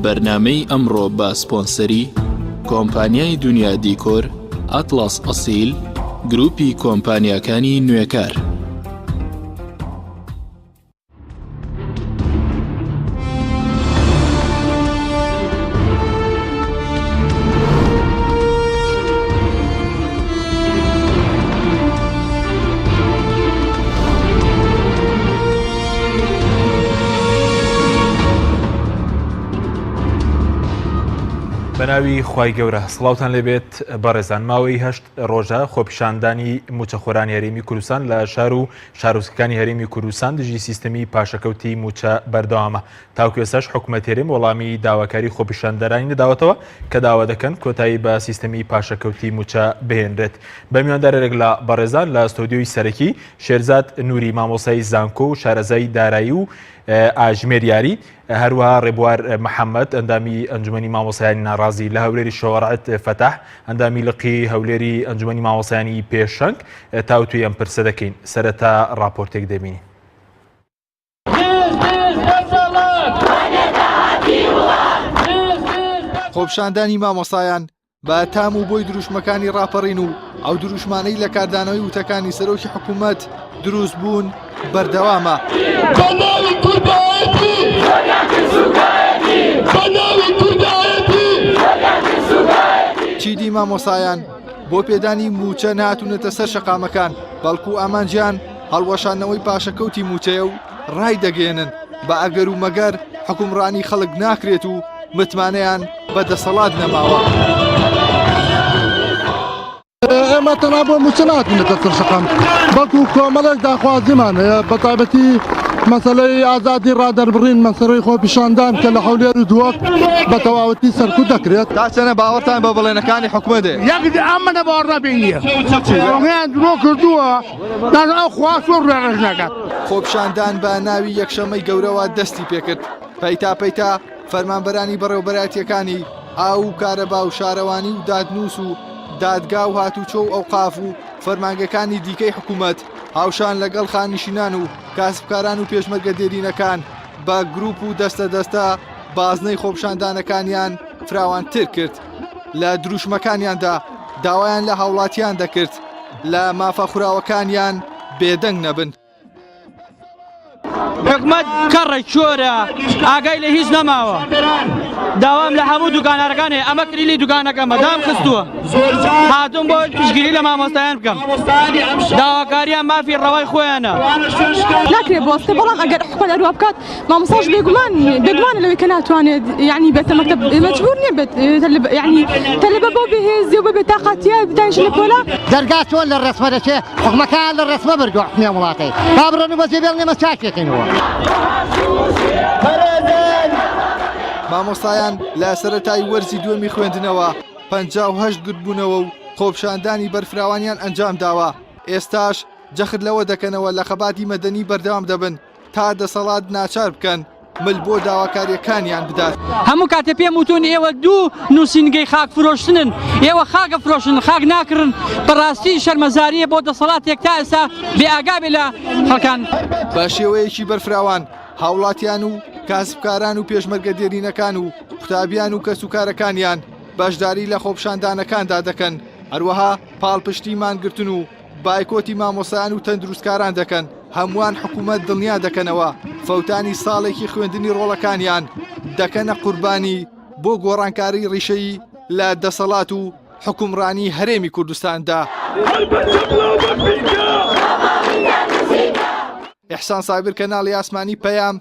بەرنامەی ئەمڕۆ بە سپۆنسەری کۆمپانیای دونیا دیکۆر، ئەتڵەس ئەسیل، گروپی کۆمپانیاکانی نوێکار. بەناوی خوای گەورە سڵاوتان لێبێت بەڕێزان ماوەی هەشت ڕۆژە خۆپیشاندانی موچەخۆرانی هەرێمی کوردستان لە شار و شارۆچکەکانی هەرێمی کوردستان دژی سیستەمی پاشەکەوتی موچە بەردەوامە تاوکو ئێستاش حکومەت هەرێم وەڵامی داواکاری خۆپیشاندەرانی نەداوەتەوە کە داوا دەکەن کۆتایی بە سیستەمی پاشەکەوتی موچە بهێنرێت بە میواندارێک لە بەڕێزان لە ستۆدیۆی سەرەکی شێرزاد نوری مامۆسای زانکۆ و شارەزای دارایی و ئاژمێریاری هەروەها ڕێبوار محەممەد ئەندامی ئەنجومەنی مامۆسایانی ناڕازی لە هەولێری شۆڕعت فەتاح ئەندامی لقی هەولێری ئەنجومەنی مامۆسایانی پێشەنگ تاوتوێی ئەم پرسە دەکەین سەرەتا ڕاپۆرتێک دەبینین. خۆپیشاندانی مامۆستایان بە تام و بۆی دروشمەکانی ڕاپەڕین و ئەو دروشمانەی لە کاردانەوەی وتەکانی سەرۆکی حکوومەت دروست بوون بەردەوامە. چیدی مامۆستایان بۆ پێدانی مووچە نەهاتوونەتە سەر شەقامەکان، بەڵکو ئامانجیان هەڵوەشاندنەوەی پاشەکەوتی مووچەیە و ڕایدەگەیەنن بە ئەگەر و مەگەر حوکمڕانی خەڵک ناکرێت و متمانەیان بە دەسەڵات نەماوە. ئێمە تەنها بۆ مووچە ناتینەتە سەر شەقام بەڵکو کۆمەڵێک داخوازیمان هەیە بە تایبەتی مەسەلەی ئازادی ڕادەربڕین مەسەلەی خۆپیشاندان کە لە هەولێر و دهۆک بە تەواوەتی سەرکوت دەکرێت. تا چەنە باوەڕتان بە بەڵێنەکانی حکومەت هەیە؟ یەک ئەمنە باوەڕ نابینیە ڕۆڵیان درۆ کردووە داش ئەو خوا چۆن ڕویان ڕەش ناکات. خۆپیشاندان بە ناوی یەکشەممەی گەورەوە دەستی پێکرد، پەیتا پەیتا فەرمانبەرانی بەڕێوەبەرایەتییەکانی ئاو و کارەبا و شارەوانی و دادنووس و دادگا و هاتوچۆ و ئەوقاف و فەرمانگەکانی دیکەی حکوومەت هاوشان لەگەڵ خاننشینان و کاسبکاران و پێشمەرگە دێرینەکان بە گروپ و دەستە دەستە بازنەی خۆپیشاندانەکانیان فراوانتر کرد لە دروشمەکانیاندا داوایان لە هاوڵاتیان دەکرد لە مافە خوراوەکانیان بێدەنگ نەبن. حکومەت کەڕە کۆرە ئاگای لە هیچ نەماوە داوام لە هەموو دوکانارەکان هەیە ئەمە کلیلی دوکانەکەمە دام خستووە هاتوم بۆ پشگیری لە مامۆستایان بکەم داواکاریان مافی ڕەوای خۆیانە ناکرێت بۆستە بەڵام ئەگەر حکومەت ئەروا بکات مامۆستاش بێگومان بێگومانە لەوەی کە ناتوانێت یعنی بێتە مەکتەب مەجبور نییە بێت یعنی تەلەبە بۆ بێهێزی و بە بێتاقەتیە دانیشن لە پۆلا دەرگا چۆن لە ڕێسمە دەچێ حکومەکان لە ڕێسمە بردووە حکومی ئەم وڵاتەی با بڕۆن و بەجێ بێڵن ئێمە چاکێکەینەوە. مامۆستایان لە سەرەتای وەرزی دووەمی خوێندنەوە 58 گردبوونەوە و خۆپیشاندانی بەرفراوانیان ئەنجامداوە، ئێستاش جەخت لەوە دەکەنەوە لە خەباتی مەدەنی بەردەوام دەبن تا دەسەڵات ناچار بکەن مل بۆ داواکارییەکانیان بدات. هەموو کاتێ پێم وتوون ئێوە دوو نووسینگەی خاک فرۆشتنن، ئێوە خاک ئەفرۆشن، خاک ناکڕن، بەڕاستی شەرمەزارییە بۆ دەسەڵاتێک تا ئێستا بێ ئاگا بێ لە خەڵکان. بە شێوەیەکی بەرفراوان هاوڵاتیان و کاسبکاران و پێشمەرگە دێرینەکان و قوتابیان و کەسوکارەکانیان بەشداری لە خۆپیشاندانەکاندا دەکەن، هەروەها پاڵپشتی مانگرتن و بایکۆتی مامۆستایان و تەندروستکاران دەکەن، هەمووان حکومەت دڵنیا دەکەنەوە فەوتانی ساڵێکی خوێندنی ڕۆڵەکانیان دەکەنە قوربانی بۆ گۆڕانکاری ڕیشەیی لە دەسەڵات و حوکمڕانی هەرێمی کوردستاندا. ئیحسان سابیر کەناڵی ئاسمانی پەیام،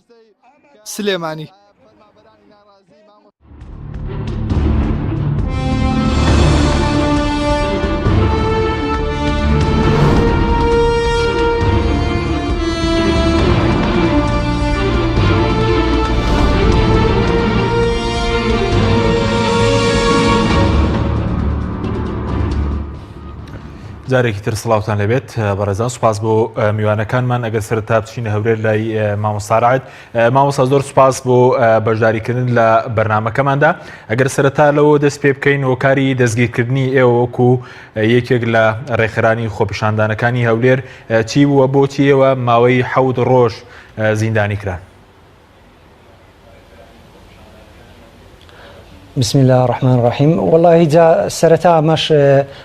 سلێمانی. جارێکی تر سڵاوتان لەبێت بەڕێزان سوپاس بۆ میوانەکانمان ئەگەر سەرتا بچینە هەورێر لای مامۆستاڕعد مامۆستا زۆر سوپاس بۆ بەشداریکردن لە بەرنمەکەماندا ئەگەر سەرەتا لەوە دەست پێ بکەین هۆکاری دەستگیرکردنی ئێوە وەکو یەکێک لە ڕێکخرانی خۆپیشاندانەکانی هەولێر چی بووە بۆچی ئێوە ماوەی حەوت ڕۆژ زیندانی کران؟ بسم اللە الرحمن الرحیم وەڵاهی جا سەرەتا ئەمەش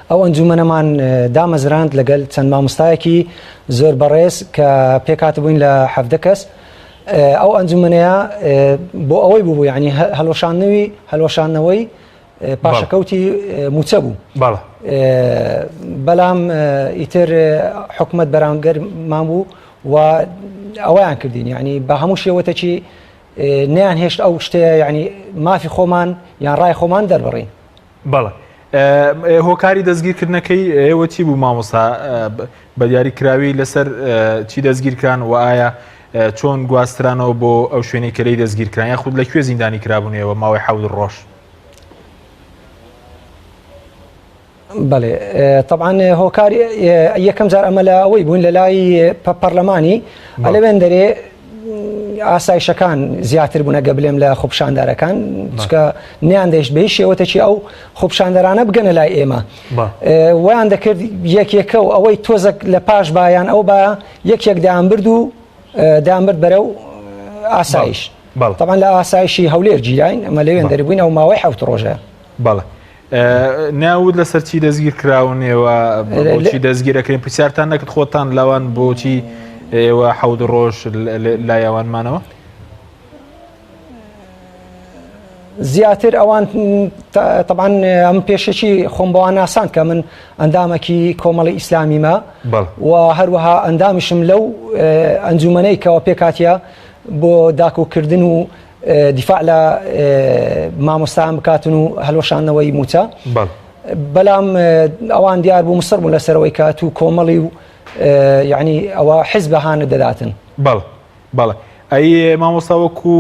ئەو ئەنجومەنەمان دامەزراند لەگەل چەند مامۆستایەکی زۆر بەڕێز کە پێکهاتبووین لە حەڤدە کەس ئەو ئەنجومەنەیە بۆ ئەوەی بوو یعنی هەلوەشاندنەوەی هەلوەشاندنەوەی پاشەکەوتی موچە بوو بەڵام ئیتر حکومت بەرانگەرمان بوو و ئەویان کردین یعنی بە هەموو شێوەتەکی نەیان هێشت ئەو شتەیە یعنی مافی خۆمان یان ڕای خۆمان دەربڕین. بەڵێ هۆکاری دەستگیرکردنەکەی ئێوە چی بوو مامۆستا بە دیاری کراوی لەسەر چی دەستگیرکران و ئایا چۆن گواسترانەوە بۆ ئەو شوێنەی کە لێی دەستگیرکران یاخود لە کوێ زیندانی کرابوون ئێوە ماوەی حەوت ڕۆژ؟ بەڵێ تەبعەن هۆکاری یەکەم جار ئەمە لە ئەوەی بوون لە لای پەرلەمانی ئەلەوێن دەرێ ئاسایشەکان زیاتر بوون ئەگە بلێم لە خۆپشاندارەکان چکە نیان دەیشت بە هیچ شێوەتێکی ئەو خۆپشاندەرانە بگەنە لای ئێمە ویان دەکرد یەکێکە و ئەوەی تۆزەک لە پاش بایان ئەو با یەکێک دەیانبرد و دەیانبرد بەرەو ئاسایش طبعا لە ئاسایشی هەولێر گیراین ئەمە لەوێن دەربووین ئەو ماوەی حەوت ڕۆژە بەڵێ ناوت لەسەر چی دەستگیر کراون ئێوە بۆچی دەستگیرەکرێن پرسیارتان نەکرد خۆتان لەوان بۆچی ئێوە حەوت ڕۆژ لای ئەوان مانەوە؟ زیاتر ئەوان طبعا ئەم پێشەکی خۆم بەوان ناسان کە من ئەندامەکی کۆمەڵی ئیسلامیمە و هەروەها ئەندامیشم لەو ئەنجومەنەی کەەوە پێکاتە بۆ داکۆکردن و دیفاع لە مامۆستایان بکاتن و هەلوەشاندنەوەی موچە بەلام ئەوان دیار بوو مسڕ بوون لەسەرەوەی کە تو کۆمەڵی و یعنی ئەوە حزب هاانت دەداتن بەڵ بەڵێ ئەی مامۆستا وەکو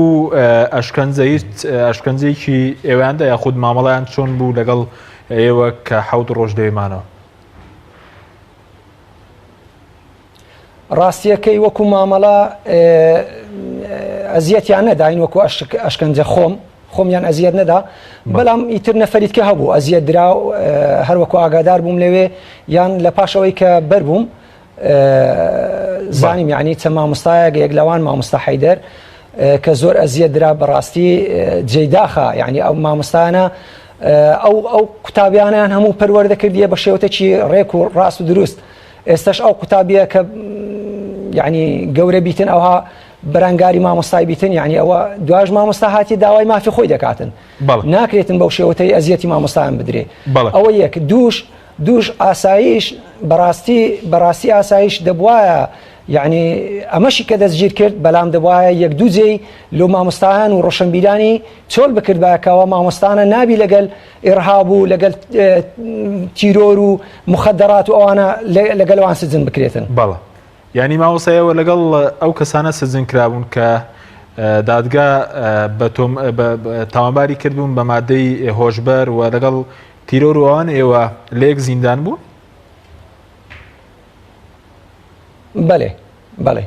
ئەشکەنجە هیچ ئەشکەنجەیەکی ئێوەیاندا یاخود مامەڵیان چۆن بوو لەگەڵ ئێوە کە حەوت ڕۆژ لەوێ مانەوە؟ ڕاستیەکەی وەکو مامەڵە ئەزیەتیان نەداین وەکو ئەشکەنجە خۆم خۆمیان ئەزیەت نەدا بەڵام ئیتر نەفەریت کە هەبوو ئەزیەت درا هەروەکو ئاگادار بووم لەوێ یان لە پاشەوەی کە بەر بووم زانیم یعنی چە مامۆستایەک یەک لەوان مامۆستا حیدەر کە زۆر ئەزیەت درا بەڕاستی جێداخە یعنی ئەو مامۆستانە ئەو ئەو قوتابیانیان هەموو پەروەردە کردیە بە شێوتێکی ڕێک و ڕاست و دروست ئێستاش ئەو قوتابیە کە یعنی گەورە بیتن ئەوها بەرەنگاری مامۆستای بیتن یعنی ئەوە دواش مامۆستا هاتی داوای مافی خۆی دەکاتن ناکرێتن بەو شێوەتەی ئەزیەتی مامۆستایان بدرێ ئەوە یەک دووش دووش ئاسایش بەڕاستی بەڕاستی ئاسایش دەبواە یعنی ئەمەشی کە دەستگیر کرد بەلام دەبواە یەک دوو جێی لۆ مامۆستایان و ڕۆشنبیرانی چۆل بکردبایە کەەوە مامۆستانە نابی لەگەل ئیرهاب و لەگەل تیرۆر و مخدرات و ئەوانە لەگەل وان سجن بکرێتن. بەڵێ یانی مامۆستا ئێوە لەگەڵ ئەو کەسانە سجن کرابوون کە دادگا بە تاوانباری کردبوون بە مادەی هۆشبەر و لەگەڵ تیرۆر و ئەوان ئێوە لە یەک زیندان بوون؟ بەلێ بەڵێ.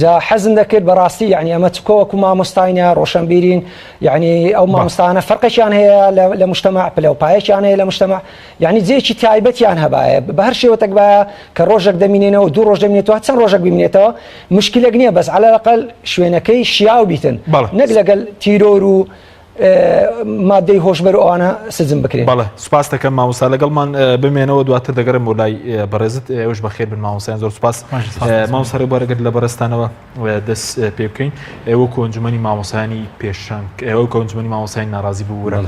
جا حەزم دەکرد بەڕاستی یعنی ئەمە چکۆ وەکو مامۆستاینە ڕۆشنبیرین یعنی ئەو مامۆستانە فەرقێکیان هەیە لە مجتمع پلە و پایەکیان هەیە لە مجتمع یعنی جێکی تایبەتیان هەبایە بە هەر شێوەتێک باە کە ڕۆژێک دەمینێنەوە دوو ڕۆژ دەمینێتەوە چەند ڕۆژێک بمینێتەوە مشکلێک نییە بەس على الأقل شوێنەکەی شیاو بیتن نەک لەگەل تیرۆر و مادەی هۆشبەر و ئەوانە سجن بکرێن. بەڵێ سوپاس دەکەم مامۆستا لەگەڵمان بمێنەوە دواتر دەگەڕێم بۆ لای بەڕێزت ئێوەش بەخێر بن مامۆستایان زۆر سوپاس مامۆستا ڕێبوار گەر لە بەڕێزتانەوە دەست پێ بکەین ئێوە کۆ ئەنجومەنی مامۆستایانی پێشەنگ ئێوە کۆ ئەنجومەنی مامۆستایانی ناڕازی ببوورە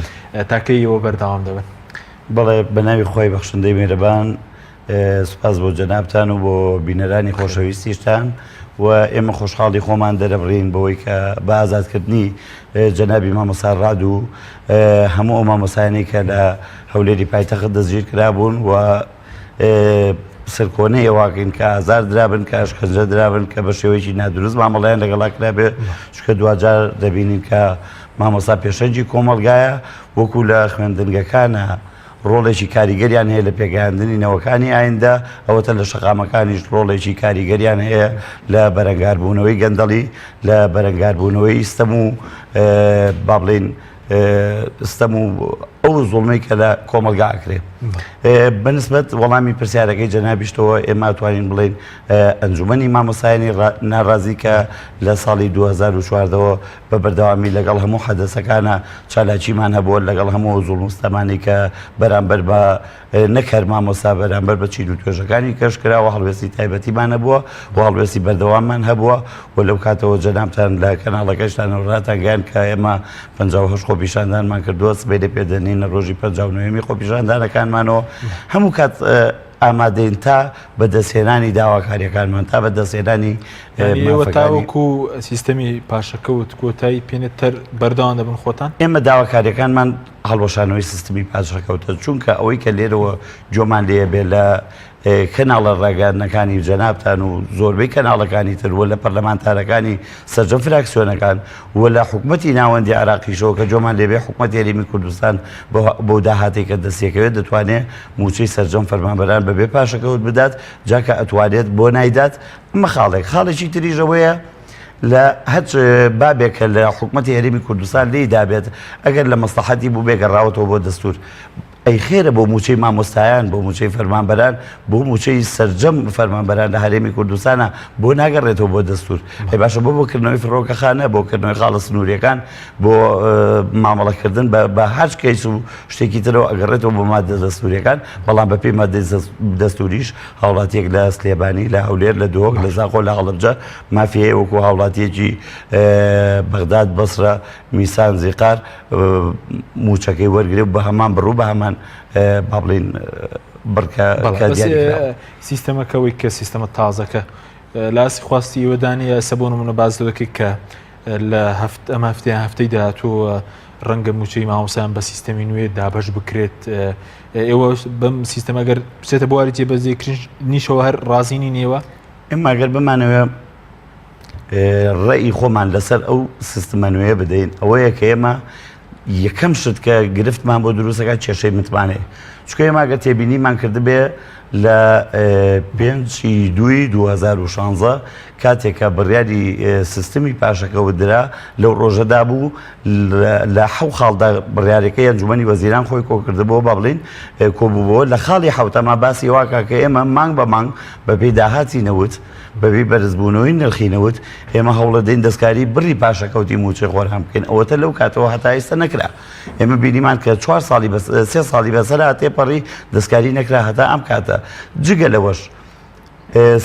تاکەی ئێوە بەردەوام دەبن؟ بەڵێ بە ناوی خوای بەخشندەی مێرەبان سوپاس بۆ جەنابتان و بۆ بینەرانی خۆشەویستیشتان و ئێمە خۆشحاڵی خۆمان دەرەبڕین بەوەی کە بە ئازادکردنی جەنابی مامۆستا ڕاد و هەموو ئەو مامۆستایانەی کە لە هەولێری پایتەخت دەستگیر کرابوون و سەرکۆنەی ئەوەکەین کە ئازار درابن کە ئەشکەنجە درابن کە بە شێوەیەکی نادروست مامەڵەیان لەگەڵا کرابێ چونکە دواجار دەبینین کە مامۆستا پێشەنگی کۆمەڵگایە وەکو لە خوێندنگەکانە ڕۆڵێکی کاریگەریان هەیە لە پێگەیاندنی نەوەکانی ئایندە، ئەوەتە لە شەقامەکانیش ڕۆڵێکی کاریگەریان هەیە لە بەرەنگاربوونەوەی گەندەڵی، لە بەرەنگاربوونەوەی ستەم و با بڵێین ستەم و ئەو. ئەو زوڵمەی کە لە کۆمەڵگا ئەکرێ. بەنسبەت وەڵامی پرسیارەکەی جەنابیشتەوە ئێمە توانین بڵێین ئەنجومەنی مامۆستایانی ناڕازی کە لە ساڵی 2014ەوە بە بەردەوامی لەگەڵ هەموو حەدەسەکانە چالاکیمان هەبووە لەگەڵ هەموو زوڵم و ستەمانی کە بەرامبەر بە نەک هەر مامۆستا بەرامبەر بە چین و توێژەکانی کەش کراوە هەڵوێستی تایبەتیمان هەبووە و هەڵوێستی بەردەواممان هەبووە و لەو کاتەوە جەنابتان لە کەناڵەکەشتانەوە ڕاتانگەیاند کە ئێمە 58 خۆپیشاندانمان کردووە سبەینێ پێدەنینە ڕۆژی 59ەمی خۆپیشاندانەکانمانەوە هەموو کات ئامادەین تا بەدەستهێنانی داواکاریەکانمان تا بەدەستهێنانی ئێوە تاوەکو سیستەمی پاشەکەوت کۆتایی پێنێت تەر بەردەوام دەبن خۆتان؟ ئێمە داواکاریەکانمان هەڵوەشانەوەی سیستمی پاشەکەوتە چونکە ئەوەی کە لێرەوە گوێمان لێ بێ لە کەناڵە ڕاگەیاندنەکانی جەنابتان و زۆربەی کەناڵەکانی تر و لە پەرلەمانتارەکانی سەرجەم فراکسیۆنەکان و لە حکومەتی ناوەندی عێراقیشەوە کە گوێمان لێبێ حکومەتی هەرێمی کوردستان بەو داهاتێک کە دەستیەکەوێت دەتوانێت مووچەی سەرجەم فەرمانبەران بەبێ پاشەکەوت بدات جا کە ئەتوانێت بۆ نایدات ئەمە خاڵێک خاڵێکی تریش ئەوەیە لە هەچ بابێک کە لە حکومەتی هەرێمی کوردستان لێی دابێت ئەگەر لە مەسڵەحەتی بووبێ گەڕاوەتەوە بۆ دەستور ئەی خێرە بۆ مووچەی مامۆستایان بۆ مووچەی فەرمانبەران بۆ مووچەی سەرجەم فەرمانبەران لە هەرێمی کوردستانە بۆ ناگەڕێتەوە بۆ دەستور ئەی باشە بۆ بۆ کردنەوەی فڕۆکەخانە بۆ کردنەوەی خاڵە سنووریەکان بۆ مامەڵەکردن بە هەرچ کەیس و شتێکی ترەوە ئەگەڕێتەوە بۆ مادە دەستوریەکان بەڵام بەپێی مادەی دەستوریش هاوڵاتیەک لە سلێمانی لە هەولێر لە دهۆک لە زاخۆ لە هەڵەبجە مافی هەیە وەکو هاوڵاتیەکی بەغداد بەسرە میسان زیقار موچەکەی وەرگێ و بە هەمان بڕوو بە هەمان با بڵین بڕکە سیستەمەکەەوەی کە سیستەمە تازەکە لاسی خواستی ئێوەدانی ئێستا بۆ نمونە باز دەکەیت کە لە هەفت ئەم هەفتەیە هەفتەی داهاتووە ڕەنگە مووچەی مامۆستایان بە سیستەمی نوێ دابەش بکرێت ئێوە بەم سیستەمە گەر بچێتە بواری جێبەجێکردنیشەوە هەر ڕازی نین ئێوە؟ ئێمە گەر بمانەوێ ڕێی خۆمان لەسەر ئەو سیستمە نوێیە بدەین ئەوەیە کە ئێمە یەکەم شت کە گرفتمان بۆ دروستەکە کێشەی متمانەیە چونکە ئێمە گەر تێبینیمان کردبێ لە پێنجی دووی 2016 کاتێک کە بڕیاری سیستمی پاشەکەوت درا لەو ڕۆژەدا بوو لە حەو خاڵدا بڕیارەکەی ئەنجومەنی وەزیران خۆی کۆکردبووە با بڵین کۆبووبەوە لە خاڵی حەوتەما باسی واکا کە ئێمە مانگ بە مانگ بەپێی داهاتی نەوت بەبێ بەرزبوونەوەی نرخی نەوت ئێمە هەوڵەدەین دەستکاری بڕی پاشەکەوتی مووچەی خۆران بکەین ئەوەتە لەو کاتەوە هەتا ئێستا نەکرا ئێمە بینیمان کە چوار ساڵی سێ ساڵی بەسەرا تێپەڕی دەستکاری نەکرا هەتا ئەم کاتە جگە لەوەش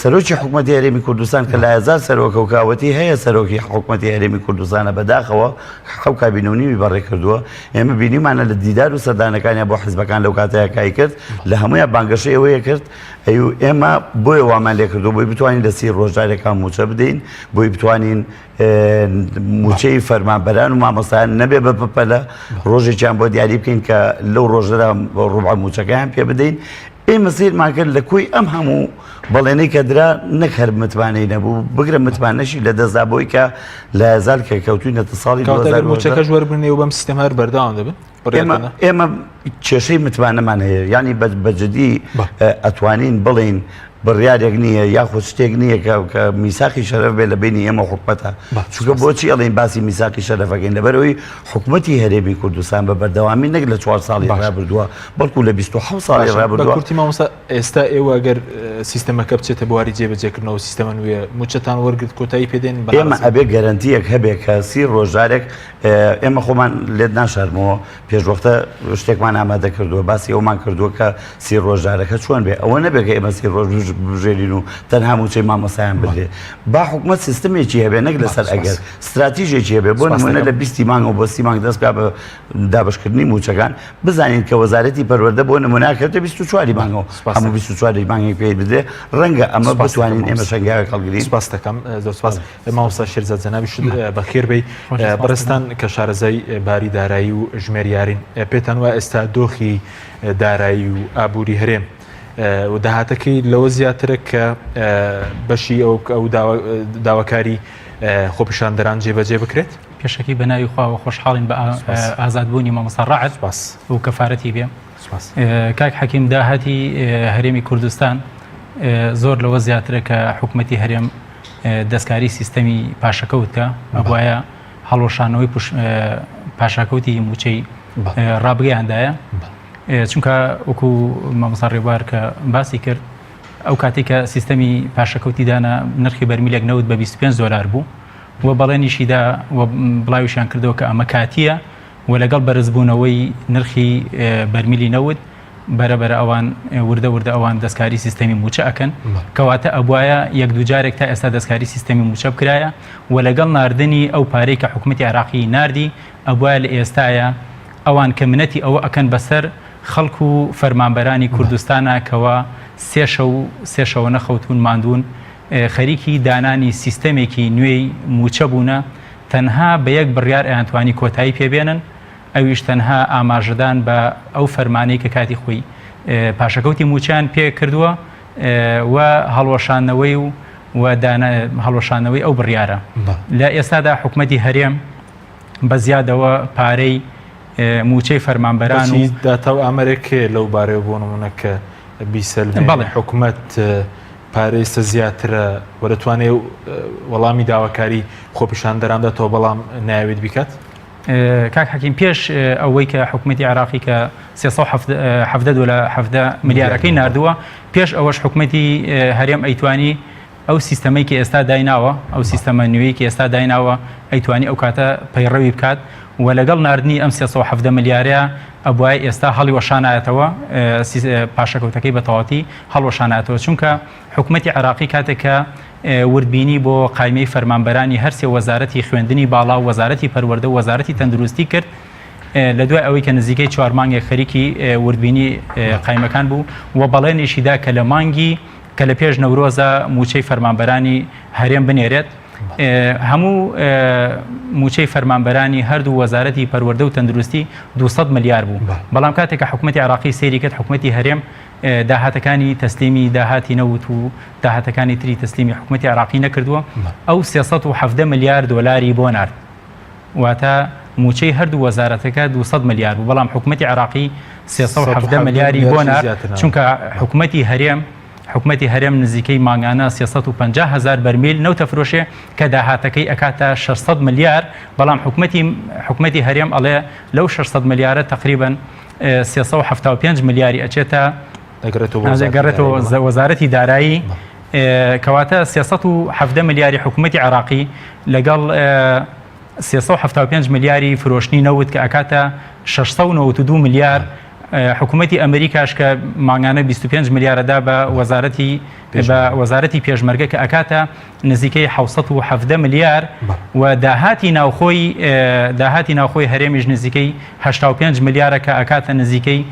سەرۆکی حکومەتی هەرێمی کوردستان کە لایەزار سەرۆکە و کاوەتی هەیە سەرۆکی حکومەتی هەرێمی کوردستانە بەداخەوە حەو کابینە و نیوی بەڕێ کردووە ئێمە بینیمانە لە دیدار و سەردانەکانیان بۆ حزبەکان لەو کاتەیە کای کرد لە هەموویان بانگەشەی ئەوەیە کرد ئەی و ئێمە بۆیە وامان لێ کردو بۆی بتوانین لە سی ڕۆژارێکان موچە بدەین بۆی بتوانین موچەی فەرمانبەران و مامۆستایان نەبێ بە پەپەلە ڕۆژێکیان بۆ دیاری بکەین کە لەو ڕۆژەدا ڕوبع موچەکەیان پێ بدەین ئێمە سەیرمان کرد لە کۆی ئەم هەموو بەڵێنەی کە درا نەک هەر متمانەی نەبوو بگرە متمانەشی لە دەستدا بۆی کە لە زال کە کەوتوینەتە ساڵی موچەکەش وەربگرن و بەم سیستەمە هەر بەردەوام دەبن ئێمە کێشەی متمانەمان هەیە یعنی بە جدی ئەتوانین بڵین بڕیارێک نییە یاخود شتێک نییە کە میساقی شەرەف بێ لە بینی ئێمە حکومەتە چونکە بۆچی ئەڵێن باسی میساقی شەرەفەکەین لەبەرەوەی حکومەتی هەرێمی کوردستان بە بەردەوامی نەک لە چوار ساڵی ڕابردووە بەڵکو لە 27 ساڵی ڕابردووە کورتی مامۆستا ئێستا ئێوە گەر سیستەمەکە بچێتە بواری جێبەجێکردنەوە سیستەمە نوێ موچەتان وەرگرت کۆتایی پێدێن ئێمە ئەبێ گەرەنتیەک هەبێ کە سی ڕۆژارێک ئێمە خۆمان لێت ناشارمەوە پێشوەختە شتێکمان ئامادە کردووە باسی ئەومان کردووە کە سی ڕۆژارەکە چۆن بێ ئەوە نەبێت کە ئێمە سی ڕۆژ بژێرین و تەنها موچەی مامۆستایان بدرێ با حکومەت سیستمێکی هەبێ نەک لەسەر ئەگەر ستراتیژێکی هەبێ بۆ نمونە لە بیستی مانگەوە بۆ سی مانگ دەست بکا بە دابەشکردنی موچەکان بزانین کە وەزارەتی پەروەردە بۆ نمونە کەوتە 24 مانگەوە هەموو 24 مانگێک پێی بدرێ ڕەنگە ئەمە بتوانین ئێمە شەنگاوێک هەڵگرین سپاس دەکەم زۆر سپاس مامۆستا شێرزاد جەنابیشت بەخێر بێی بەڕێزتان کە شارەزای باری دارایی و ژمێریارین پێتان وایە ئێستا دۆخی دارایی و ئابووری هەرێم و داهاتەکەی لەوە زیاترە کە بەشی ئەو ئەو داواکاری خۆپیشاندەران جێبەجێ بکرێت؟ پێشەکی بە ناوی خواوە خۆشحاڵین بە ئازادبوونی مامۆستا ڕەعد و کەفارەتی بێ. کاک حەکیم داهاتی هەرێمی کوردستان زۆر لەوە زیاترە کە حکومەتی هەرێم دەستکاری سیستەمی پاشەکەوت کە ئەبوایە هەڵوەشانەوەی پاشاکەوتی موچەی. ڕابگەیاندایە چونکە وەکو مامۆستا ڕێبوار کە باسی کرد ئەو کاتێک کە سیستەمی پاشەکەوتی دانا نرخی بەرمیلێک نەوت بە 25 دۆلار بوو و بەڵێنیشی دا و بڵاویشیان کردەوە کە ئەمە کاتییە و لەگەڵ بەرزبوونەوەی نرخی بەرمیلی نەوت بەرە بەرە ئەوان وردە وردە ئەوان دەستکاری سیستەمی موچە ئەکەن کەواتە ئەبواە یەک دوو جارێک تا ئێستا دەستکاری سیستەمی موچە بکرایە و لەگەڵ ناردنی ئەو پارەی کە حکوومەتی عێراقی ناردی ئەبواە لە ئێستاە ئەوان کە منەتی ئەوە ئەکەن بەسەر خەڵک و فەرمانبەرانی کوردستانە کەوا سێ شەو سێ شەوە نەخەوتون ماندوون خەریکی دانانی سیستەمێکی نوێی مووچە بوونە، تەنها بە یەک بڕیار ئەیانتوانی کۆتایی پێ بێنن، ئەویش تەنها ئاماژەدان بە ئەو فەرمانەی کە کاتی خۆی پاشەکەوتی مووچەیان پێ کردووە و هەڵوەشاندنەوەی و و هەڵوەشاندنەوەی ئەو بڕیارە. لە ئێستادا حکومەتی هەرێم بە زیادەوە پارەی مووچەی فەرمانبەران و داتا و ئامارێک هەیە لەو بارەیەوە بۆ نموونە کە بیسەلمێنێ حکومەت پارەی ئێستا زیاترە و دەتوانێت وەڵامی داواکاری خۆپیشاندەران بداتەوە بەڵام نایەوێت بیکات؟ کاک حەکیم پێش ئەوەی کە حکوومەتی عێراقی کە 317 دۆلار 17 ملیارەکەی ناردووە پێش ئەوەش حکوومەتی هەرێم ئەیتوانی ئەو سیستەمەی کە ئێستا دایناوە، ئەو سیستەمە نوێی کە ئێستا دایناوە ئەیتوانی ئەو کاتە پەیڕەوی بکات و لەگەڵ ناردنی ئەم 317 ملیارەیە ئەبوایە ئێستا هەڵیوەشانایەتەوە پاشەکەوتەکەی بە تەواوەتی هەڵوەشانایەتەوە چونکە حکومەتی عێراقی کاتێک کە وردبینی بۆ قایمەی فەرمانبەرانی هەرسێ وەزارەتی خوێندنی باڵا و وەزارەتی پەروەردە و وەزارەتی تەندروستی کرد لە دوای ئەوەی کە نزیکەی چوار مانگێک خەریکی وردبینی قایمەکان بوو و بەڵێنیشی دا کە لە مانگی کە لە پێش نەورۆزە مووچەی فەرمانبەرانی هەرێم بنێرێت، هەموو مووچەی فەرمانبەرانی هەردوو وەزارەتی پەروەردە و تەندروستی 200 ملیار بوو، بەڵام کاتێک کە حکومەتی عێراقی سەیری کرد حکومەتی هەرێم داهاتەکانی تەسلیمی داهاتی نەوت و داهاتەکانی تری تەسلیمی حکومەتی عێراقی نەکردووە، ئەو 317 ملیار دۆلاری بۆ نارد. واتە مووچەی هەردوو وەزارەتەکە 200 ملیار بوو، بەڵام حکومەتی عێراقی 317 ملیاری بۆ نارد، چونکە حکومەتی هەرێم حکومەتی هەرێم نزیکەی مانگانە 350 هەزار بەرمیل نەوت ئەفرۆشێ کە داهاتەکەی ئەکاتە 600 ملیار، بەڵام حکومەتی حکومەتی هەرێم ئەڵێ لەو 600 ملیارە تەقریبەن 375 ملیاری ئەچێتە دەگەڕێتەوە وەزارەتی دارایی کەواتە 317 ملیاری حکوومەتی عراقی لەگەڵ 375 ملیاری فرۆشتنی نەوت کە ئەکاتە 692 ملیار حکوومەتی ئەمریکاش کە مانگانە 25 ملیارەدا بە وەزارەتی بە وەزارەتی پێشمەرگە کە ئەکاتە نزیکەی 617 ملیار و داهاتی ناوخۆی داهاتی ناوخۆی هەرێمیش نزیکەی 85 ملیارە کە ئەکاتە نزیکەی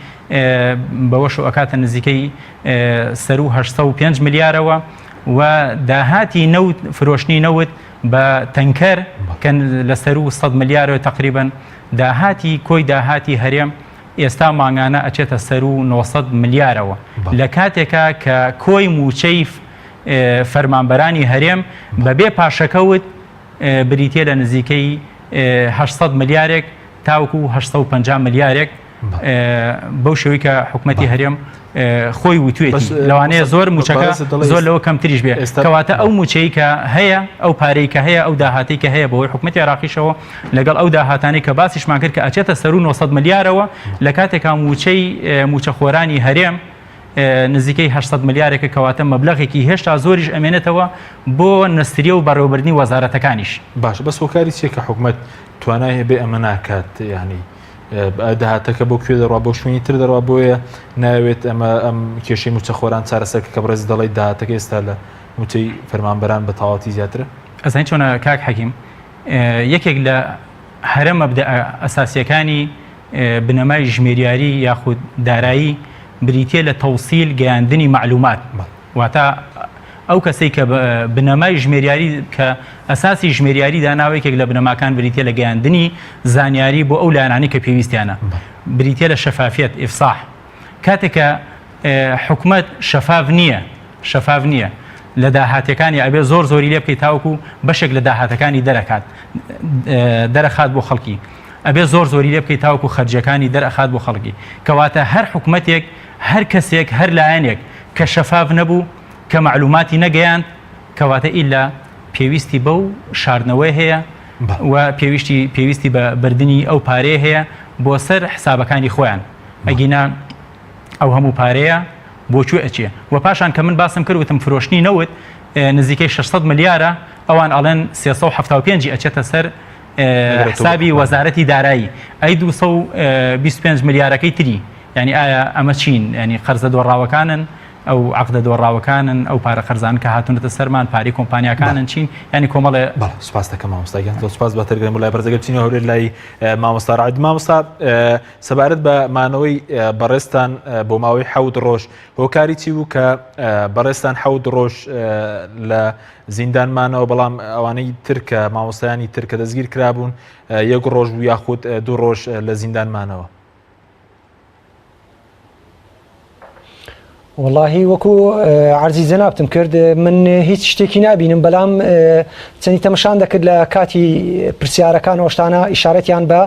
بەوەشەوە ئەکاتە نزیکەی سەروو 805 ملیارەوە و داهاتی نەوت فرۆشتنی نەوت بە تەنکەر کە لە سەروو 100 ملیارەوە تقریبا داهاتی کۆی داهاتی هەرێم ئێستا مانگانە ئەچێتە سەروو 900 ملیارەوە لە کاتێکا کە کۆی موچەی فەرمانبەرانی هەرێم بەبێ پاشەکەوت بریتە لە نزیکەی 800 ملیارێک تاوەکو 850 ملیارێک بەو شێوەی کە حکومەتی هەرێم خۆی وتوێتی لەوانەیە زۆر موچەکە زۆر لەوە کەمتریش بێ کەواتە ئەو موچەی کە هەیە ئەو پارەی کە هەیە ئەو داهاتی کە هەیە بەهۆی حکومەتی عێراقیشەوە لەگەڵ ئەو داهاتانەی کە باسیشمان کرد کە ئەچێتە سەرو 900 ملیارەوە لە کاتێکا موچەی موچەخۆرانی هەرێم نزیکەی 800 ملیارێکە کەواتە مەبلەغێکی هێشتا زۆریش ئەمێنێتەوە بۆ نەستریە و بەڕێوەبردنی وەزارەتەکانیش. باشە بەس هۆکاری چیە کە حکومەت توانای هەبێ ئەمە ناکات یعنی داهاتەکە بۆ کوێ دەڕوا بۆ شوێنی تر دەڕوا بۆیە ناوێت ئەمە ئەم کێشەی موچەخۆران چارەسەر کە بەڕێز دەڵێت داهاتەکە ئێستا لە موچەی فەرمانبەران بە تەواوەتی زیاترە. ئەزانی چۆنە کاک حەکیم یەکێک لە هەرە مەبدەئە ئەساسیەکانی بنەمای ژمێریاری یاخود دارایی بریتیە لە تەوسیل گەیاندنی مەعلومات واتە ئەو کەسەی کە بنەمای ژمێریاری کە ئەساسی ژمێریاری داناوە یەکێک لە بنەماکان بریتیە لە گەیاندنی زانیاری بۆ ئەو لایەنانەی کە پێویستیانە بریتیە لە شەفافیەت ئیفساح کاتێک کە حکومەت شەفاف نییە شەفاف نییە لە داهاتەکانی ئەبێ زۆر زۆری لێ بکەیت تاوەکو بەشێک لە داهاتەکانی دەرەکات دەرەخات بۆ خەڵکی ئەبێ زۆر زۆری لێ بکەیت تاوەکو خەرجیەکانی دەرئەخات بۆ خەڵکی کەواتە هەر حکومەتێک هەر کەسێک هەر لایەنێک کە شەفاف نەبوو کە مەعلوماتی نەگەیاند کەواتە ئیلا پێویستی بەو شاردنەوەی هەیە و پێویستی پێویستی بە بردنی ئەو پارەیە هەیە. بۆ سەر حسابەکانی خۆیان ئەگینا ئەو هەموو پارەیە بۆ کوێ ئەچێ و پاشان کە من باسم کرد وتم فرۆشتنی نەوت نزیکەی 600 ملیارە ئەوان ئەڵێن 375 ئەچێتە سەر حسابی وەزارەتی دارایی ئەی 225 ملیارەکەی تری یعنی ئایا ئەمە چین ینی قەرزە دۆڕاوەکانن ئەو عقدە دۆڕاوەکانن ئەو پارە قەرزان کە هاتوونەتە سەرمان پارەی کۆمپانیاکانن چین ینی کۆمەڵێ بەڵێ سوپاس دەکەم مامۆستا گیان زۆر سوپاس بە تەرگەم لای بەرزەگە بچینەوە هەولێر لای مامۆستا ڕعد مامۆستا سەبارەت بە مانەوەی بەڕێزتان بۆ ماوەی حەوت ڕۆژ هۆکاری چی بوو کە بەڕێزتان حەوت ڕۆژ لە زیندان مانەوە بەڵام ئەوانەی ترکە مامۆستایانی ترکە دەستگیر کرابوون یەک ڕۆژ بوو یاخود دوو ڕۆژ لە زیندان مانەوە؟ وەڵاهی وەکو عەرزی جەنابتم کرد من هیچ شتێکی نابینم بەلام چەندی تەمەشان دەکرد لە کاتی پرسیارەکان ئەوشتانە ئیشارەتیان بە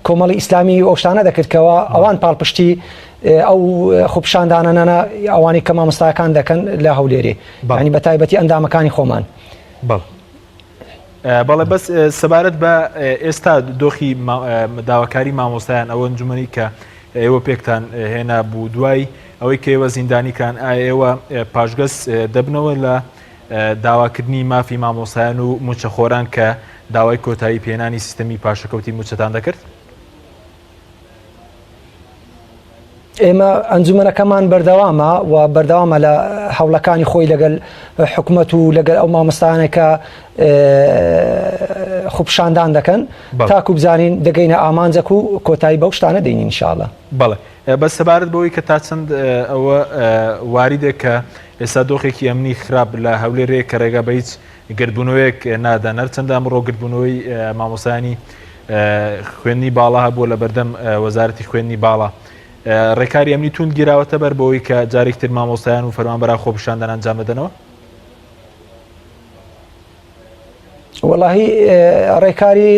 کۆمەڵی ئیسلامی ئەوشتانە دەکرد کەەوە ئەوان پاڵپشتی ئەو خۆپشاندانانە ئەوانەی کە مامۆستاکان دەکەن لە هەولێرێ بەڵانی بە تایبەتی ئەندامەکانی خۆمان. بەڵێ بەس سەبارەت بە ئێستا دۆخی داواکاری مامۆستایان ئەوە ئەنجومەنی کە ئێوە پێکتان هێنا بوو دوای ئەوەی کە ئێوە زیندانی کران ئایا ئێوە پاشگەز دەبنەوە لە داواکردنی مافی مامۆستایان و موچەخۆران کە داوای کۆتایی پێنانی سیستەمی پاشەکەوتی موچەتان دەکرد؟ ئێمە ئەنجومەنەکەمان بەردەوامە و بەردەوامە لە هەوڵەکانی خۆی لەگەل حکومەت و لەگەل ئەو مامۆستایانە کە خۆپیشاندان دەکەن تاکو بزانین دەگەینە ئامانجەک و کۆتایی بەو شتانە دێنین ان شاء اللە. بەڵێ بەس سەبارەت بەوەی کە تا چەند ئەوە واریدە کە ئێستا دۆخێکی ئەمنی خراپ لە هەولێر هەیە کە ڕێگا بە هیچ گردبوونەوەیەک نادەن هەرچەندە ئەمڕۆ گردبوونەوەی مامۆستایانی خوێندنی باڵا هەبووە لە بەردەم وەزارەتی خوێندنی باڵا ڕێکاری ئەمنی توند گیراوەتە بەر بۆی کە جارێکتر مامۆستایان و فەرمانبەران خۆپیشاندان ئەنجام بدەنەوە؟ وەڵاهی ڕێکاری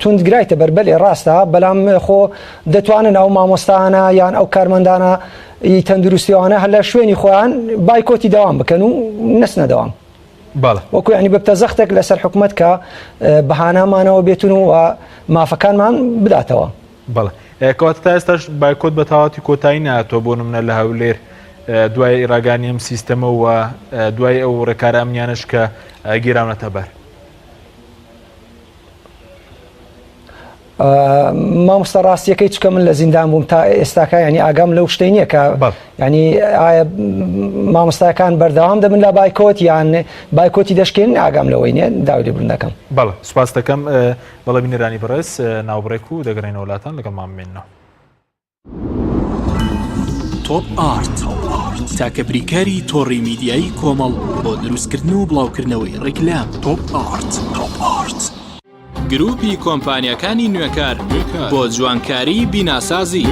توند گرایتە بەر بەلێ ڕاستە بەلام خۆ دەتوانن ئەو مامۆستانە یان ئەو کارمەندانە ی تەندروستیوانە هەر لە شوێنی خۆیان بایکۆتی دەوام بکەن و نەچنە دەوام. بەڵێ. وەکو یانی ببتە زەختێک لەسەر حکومەت کە بەهانامانەوە بێتن و مافەکانمان بداتەوە. بەڵێ. کەواتە تا ئێستاش بایکۆت بە تەواوەتی کۆتایی نەهاتووە بۆ نمونە لە هەولێر دوای ڕاگانی ئەم سیستەمە و دوای ئەو ڕێکارە ئەمنیانەش کە گیراونەتە بەر. مامۆستا ڕاستیەکەی چکە من لە زیندان بووم تا ئێستاکە ینی ئاگام لەو شتەی نییە کە ینی ئایا مامۆستاکان بەردەوام دەبن لە بایکۆت یان بایکۆتی دەشکێن ئاگام لەوەی نیە داوای لێبوردن دەکەم. بەڵێ سوپاس دەکەم بەڵێ بینەرانی بەڕێز ناوبڕێک و دەگەڕێینەوە لاتان لەگەڵمان بمێننەوە. تۆپ ئارت تاکە بریکاری تۆڕی میدیایی کۆمەڵ بۆ دروستکردن و بڵاوکردنەوەی ڕیکلام تۆپ ئارت تۆپ ئارت. گروپی کۆمپانیاکانی نوێکار بۆ جوانکاری بیناسازی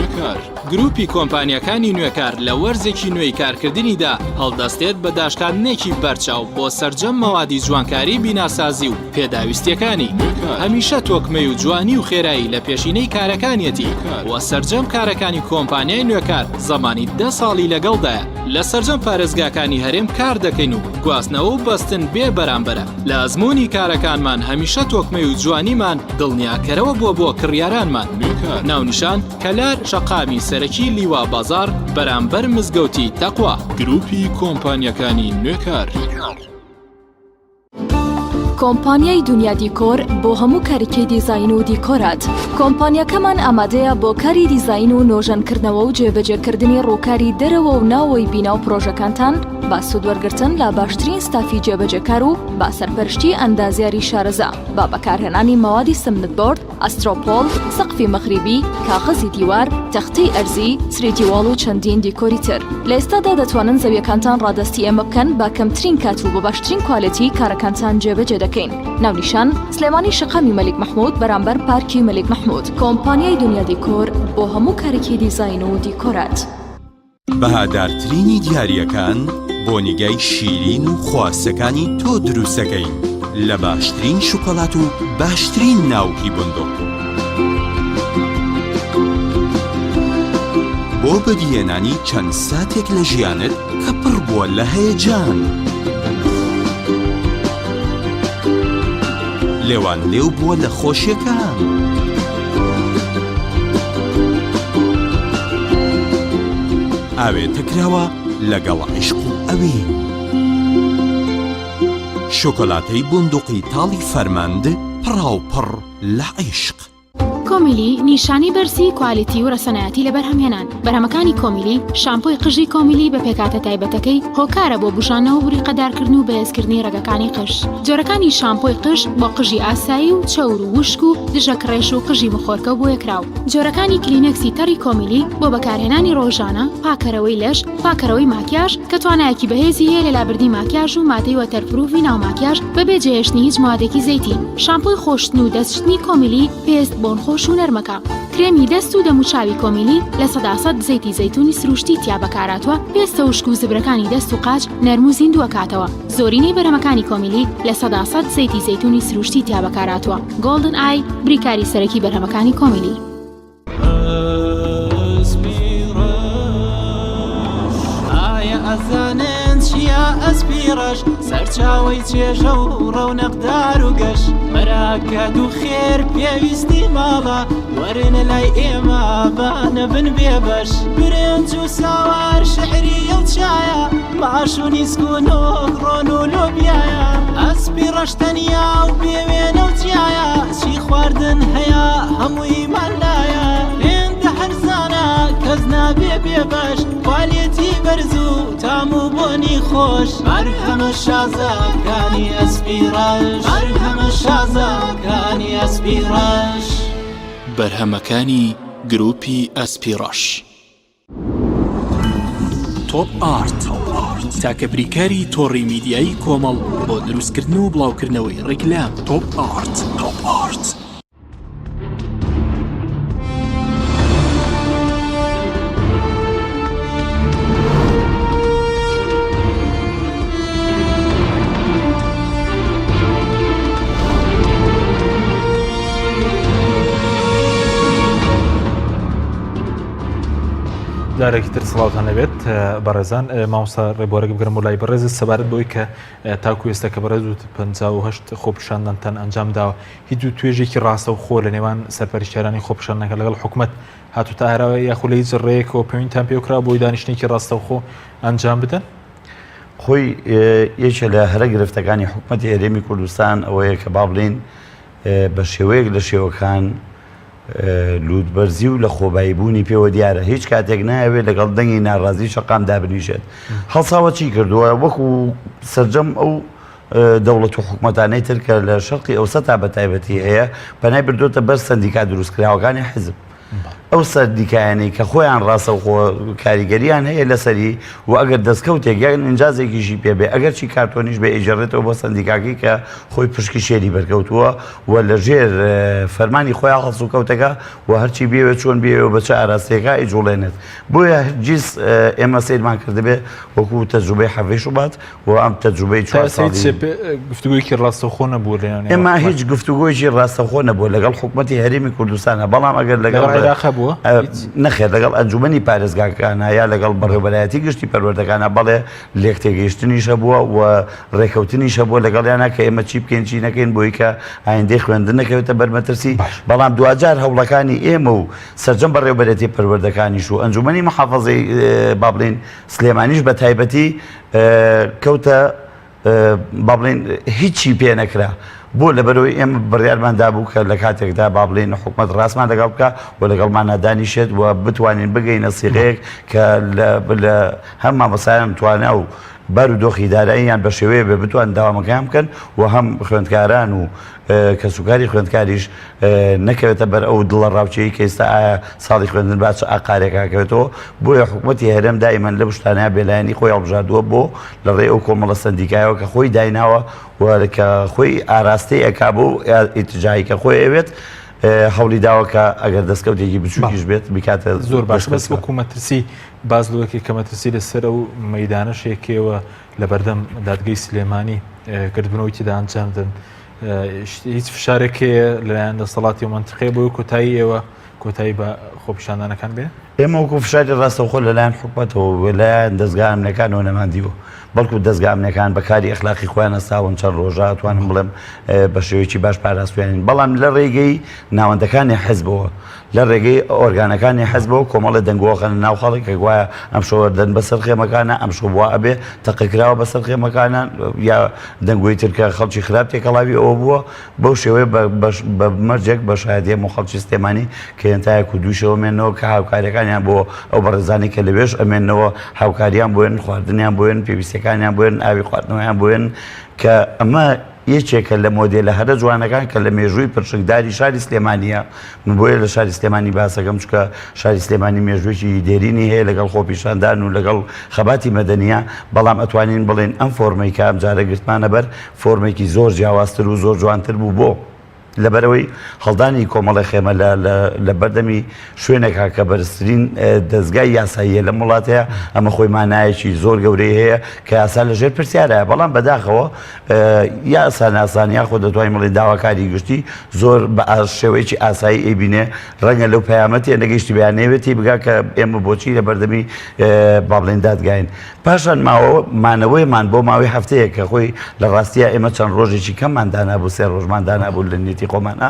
گروپی کۆمپانیاکانی نوێکار لە وەرزێکی نوێی کارکردنیدا هەڵدەستێت بە داشکاندنێکی بەرچاو بۆ سەرجەم مەوادی جوانکاری بیناسازی و پێداویستیەکانی هەمیشە تۆکمەی و جوانی و خێرایی لە پێشینەی کارەکانیەتی و سەرجەم کارەکانی کۆمپانیای نوێکار زەمانی دە ساڵی لەگەڵدایە لە سەرجەم پارێزگاکانی هەرێم کار دەکەین و گواستنەوە و بەستن بێ بەرامبەرە لە ئەزموونی کارەکانمان هەمیشە تۆکمەی و جوانیمان دڵنیاکەرەوە بووە بۆ کڕیارانمان ناونیشان کەلار شەقامی سەرەکی لیوا بازاڕ بەرامبەر مزگەوتی تەقوا. گروپی کۆمپانیاکانی نوێکار. کۆمپانیای دونیا دیکۆر بۆ هەموو کارێکی دیزاین و دیکۆرات. کۆمپانیاکەمان ئامادەیە بۆ کاری دیزاین و نۆژەنکردنەوە و جێبەجێکردنی ڕووکاری دەرەوە و ناوەوەی بینا و پڕۆژەکانتان بە سوودوەرگرتن لە باشترین ستافی جێبەجێکار و بە سەرپەرشتی ئەندازیاری شارەزا بە بەکارهێنانی مەوادی سمنت بۆرد، ئەسترۆپۆڵ، سەقفی مەغریبی، کاغەزی دیوار، تەختەی ئەرزی، 3D wall و چەندین دیکۆری تر. لە ئێستادا دەتوانن زەویەکانتان ڕادەستی ئێمە بکەن بە کەمترین کات و بە باشترین کوالێتی کارەکانتان جێبەجێ دەکەین. ناونیشان، سلێمانی شەقامی مەلیک مەحمود بەرامبەر پارکی مەلیک مەحمود. کۆمپانیای دونیا دیکۆر بۆ هەموو کارێکی دیزاین و دیکۆرات. بەهادارترینی دیارییەکان بۆ نیگای شیرین و خواستەکانی تۆ دروستەکەین لە باشترین شوکۆلات و باشترین ناوکی بندق. بۆ بەدیهێنانی چەند ساتێک لە ژیانت کە پڕ بووە لە هەیەجان. لێوان لێو بووە لە خۆشیەکان. ئاوێتە کراوە لەگەڵ عیشق و ئەوین. شۆکۆلاتەی بوندوقی تاڵی فەرمەند پڕاوپڕ لە عیشق. کۆمیلی نیشانەی بەرزی کوالیتی و ڕەسەنایەتی لە بەرهەمهێنان بەرهەمەکانی کۆمیلی شامپۆی قژی کۆمیلی بە پێکهاتە تایبەتەکەی هۆکارە بۆ بوژانەوە و بریقەدارکردن و بەهێزکردنی ڕەگەکانی قژ جۆرەکانی شامپۆی قژ بۆ قژی ئاسایی و چەور و وشک و دژە کڕێش و قژی مخۆرکە و بۆیەکراو جۆرەکانی کلینێکسی تەڕی کۆمیلی بۆ بەکارهێنانی ڕۆژانە پاکەرەوەی لەش پاکەرەوەی ماکیاژ کە توانایەکی بەهێزی هەیە لە لابردنی ماکیاژ و مادەی waterproof ی ناو ماکیاژ بەبێ جێهێشتنی هیچ موادێکی زەیتی. شامپۆی خۆشتن و دەست شتنی کۆمیلی پێست بۆن خۆش و نەرمەکە. کرێمی دەست و دەموچاوی کۆمیلی 100% زەیتی زەیتونی سروشتی تیا بەکارهاتوە پێستە وشک و زبرەکانی دەست و قاچ نەرم و زیندووەکاتەوە. زۆرینەی بەرهەمەکانی کۆمیلی 100% زەیتی زەیتونی سروشتی تیا بەکارهاتوە. گۆڵدن ئای بریکاری سەرەکی بەرهەمەکانی کۆمیلی. ئایا ئەزانن چییە ئەسپی ڕەش سەرچاوەی چێژە و ڕەونەقدار و گەش بەراکات و خێر پێویستی ماڵە وەرنە لای ئێمە با نەبن بێبەش برنج و ساوار شعری و چایە ماش و نیسک و نۆک ڕۆن و لۆبیایە ئەسپی ڕەش تەنیا و بێوێنە و جیایە چی خواردن هەیە هەموویمان لایە هێندە هەرزانە کەس نابێ بێبەش کوالێتی بەرز و تام و بۆنی خۆش بەرهەمە شازەکانی ئەسپی ڕەش بەرهەمە شازەکانی ئەسپی ڕەش. بەرهەمەکانی گروپی ئەسپی ڕەش. تۆپ ئارت تاکە بریکاری تۆڕی میدیایی کۆمەڵ بۆ دروستکردن و بڵاوکردنەوەی ڕیکلام تۆپ ئارت تۆپ ئارت. جارێکی تر سڵاوتان لەبێت بەڕێزان مامۆستا ڕێبوارەکە بگرم بۆ لای بەڕێز سەبارەت بۆی کە تاکو ئێستا کە بەڕێز وت 58 خۆپیشاندانتان ئەنجام داوە هیچ و توێژێکی ڕاستەوخۆ لە نێوان سەرپەرشتیارانی خۆپیشاندانەکە لەگەڵ حکومەت هاتووتە ئاراوە یاخود لە هیچ ڕێیەکەوە پەیوەندیتان پێوە بۆی دانیشتنێکی ڕاستەوخۆ ئەنجام بدەن؟ خۆی یەکێ لە هەرە گرفتەکانی حکومەتی هەرێمی کوردستان ئەوەیە کە با بڵێین بە شێوەیەک لە شێوەکان لووتبەرزی و لەخۆباییبوونی پێوە دیارە، هیچ کاتێک نایەوێت لەگەڵ دەنگی ناڕازی شەقام دابنیشێت. هەڵساوە چی کردووە؟ وەکو سەرجەم ئەو دەوڵەت و حکومەتانەی تر کە لە شەرقی ئەوسەتا بە تایبەتی هەیە، پەنای بردۆتە بەر سەندیکا دروستکراوەکانی حیزب. ئەو سەندیکایانەی کە خۆیان ڕاستەوخۆ کاریگەرییان هەیە لەسەری و ئەگەر دەستکەوتێک یان ئینجازێکیشی پێ بێ، ئەگەرچی کارتۆنیش بێ ئەیگێڕێتەوە بۆ سەندیکاکەی کە خۆی پشکی شێری بەرکەوتووە و لە ژێر فەرمانی خۆیا هەڵسوکەوتەکا و هەرچی بیەوێت چۆن بیەوێت و بە چ ئاراستەیەکا ئەیجوڵێنێت. بۆیە هەرگیز ئێمە سەیرمان کردبێ وەکوو تەجروبەی حەڤەی شوبات و ئەم تەجروبەی چوار تا ساڵی ئێستا هیچ گفتوگۆیەکی ڕاستەوخۆ نەبووە لە نێوان ئێمە حکومەت؟ هیچ گفتوگۆیەکی ڕاستەوخۆ نەبووە لەگەڵ حکومەتی هەرێمی کوردستانا، بەڵام ئەگەر لەگەڵ لەگەڵ عێراق هەبووە؟ هیچ؟ نەخێر لەگەڵ ئەنجومەنی پارێزگاکانا یا لەگەڵ بەڕێوەبەرایەتی گشتی پەروەردەکانا بەڵێ لێکتێگەیشتنیش هەبووە و ڕێکەوتنیش هەبووە لەگەڵیانا کە ئێمە چی بکەین چی نەکەین بۆی کە ئایندەی خوێندن نەکەوێتە بەر مەترسی بەڵام دواجار هەوڵەکانی ئێمە و سەرجەم بەڕێوەبەرێتی پەروەردەکانیش و ئەنجومەنی محافەزەی با بڵێین سلێمانیش بە تایبەتی کەوتە با بڵێین هیچی پێ نەکرا بۆ لەبەرەوەی ئێمە بڕیارمان دابوو کە لە کاتێکدا با بڵێین حکومەت ڕاستمان لەگەڵ بکە و لەگەڵمانە دانیشێت و بتوانین بگەینە سیغەیەک کە لە هەم مامۆستایان توانا و بار و دۆخی داراییان بە شێوەیە بێ بتوان داوامەکەیان بکەن و هەم خوێندکاران و کەسوکاری خوێندکاریش نەکەوێتە بەر ئەو دڵە ڕاوچەی کە ئێستا ئایا ساڵی خوێندن با چ ئاقارێک ئاکەوێتەوە بۆیە حکوومەتی هەرێم دائیمەن لەو شتانەیە بێلایەنی خۆی هەڵبژاردووە بۆ لە ڕێی ئەو کۆمەڵە سەندیکایەوە کە خۆی دایناوە و کە خۆی ئاراستەی ئەکا بۆ ئیتجاهی کە خۆی ئەوێت هەوڵی داوە کە ئەگەر دەستکەوتێکی بچووکیش بێت بیکاتە زۆر باش بەس وەکو مەترسی باس لەوەکەی کە مەترسی لەسەر ئەو مەیدانەش هەیە کە ئێوە لەبەردەم دادگەی سلێمانی گردبوونەوەی تێدا ئەنجام دەن هیچ فشارێک هەیە لەلایەن دەسەڵاتی و مەنتیقەیە بۆی کۆتایی ئێوە کۆتایی بە خۆپیشاندانەکان بێ؟ ئێمە وەکو فشاری ڕاستەوخۆ لەلایەن حکومەتەوە و لەلایەن دەزگا ئەمنیەکانەوە نەماندیوە، بەڵکو دەزگا ئەمنیەکان بە کاری ئەخلاقی خۆیان هەستاون چەند ڕۆژە ئەتوانم بڵێم بە شێوەیەکی باش پاراستویانین، بەڵام لە ڕێگەی ناوەندەکانی حزبەوە لە ڕێگەی ئۆرگانەکانی حزبەوە کۆمەڵێ دەنگۆ ئەخەنە ناو خەڵک کە گوایە ئەمشەو وەردەن بەسەر خێمەکانە، ئەمشەو وا ئەبێ تەقە کراوە بەسەر خێمەکانە یا دەنگۆی تر کە خەڵکی خراپ تێکەڵاوی ئەوە بووە. بەو شێوەیە بە مەرجێک بە شایەتی هەموو خەڵکی سلێمانی کە هێنتایەک و دوو شەو ئەمێننەوە کە هاوکاریەکانیان بۆ ئەو بەڕێزانەی کە لەوێش ئەمێننەوە هاوکاریان بۆێن خواردنیان بۆێن پێویستەکانیان بۆێن ئاوی خواردنەوەیان بۆێن کە ئەمە یەکێکە لە مۆدێلە هەرە جوانەکان کە لە مێژووی پرشنگداری شاری سلێمانیە من بۆیە لە شاری سلێمانی باسەکەم چونکە شاری سلێمانی مێژوویەکی دێرینی هەیە لەگەڵ خۆپیشاندان و لەگەڵ خەباتی مەدەنیە بەڵام ئەتوانین بڵێین ئەم فۆرمەی کە ئەمجارە گرتمانە بەر فۆرمێکی زۆر جیاوازتر و زۆر جوانتر بوو بۆ؟ لەبەرئەوەی هەڵدانی کۆمەڵی خێمە لە لە بەردەمی شوێنێکا کە بەرزترین دەزگای یاساییە لەم وڵاتەیە ئەمە خۆی مانایەکی زۆر گەورەی هەیە کە یاسا لە ژێر پرسیارە بەڵام بەداخەوە یاسا ناسان یاخۆ دەتوانین بڵێین داواکاری گشتی زۆر بە شێوەیەکی ئاسایی ئەیبینێ ڕەنگە لەو پەیامە تێنەگەیشتی بیان نەیەوێت بگا کە ئێمە بۆچی لە بەردەمی با بڵێین دادگاین پاشان ماوە مانەوەیمان بۆ ماوەی هەفتەیەک کە خۆی لە ڕاستیا ئێمە چەند ڕۆژێکی کەممان دانابوو سێ ڕۆژمان دانابوو لە نیەتی خۆمانە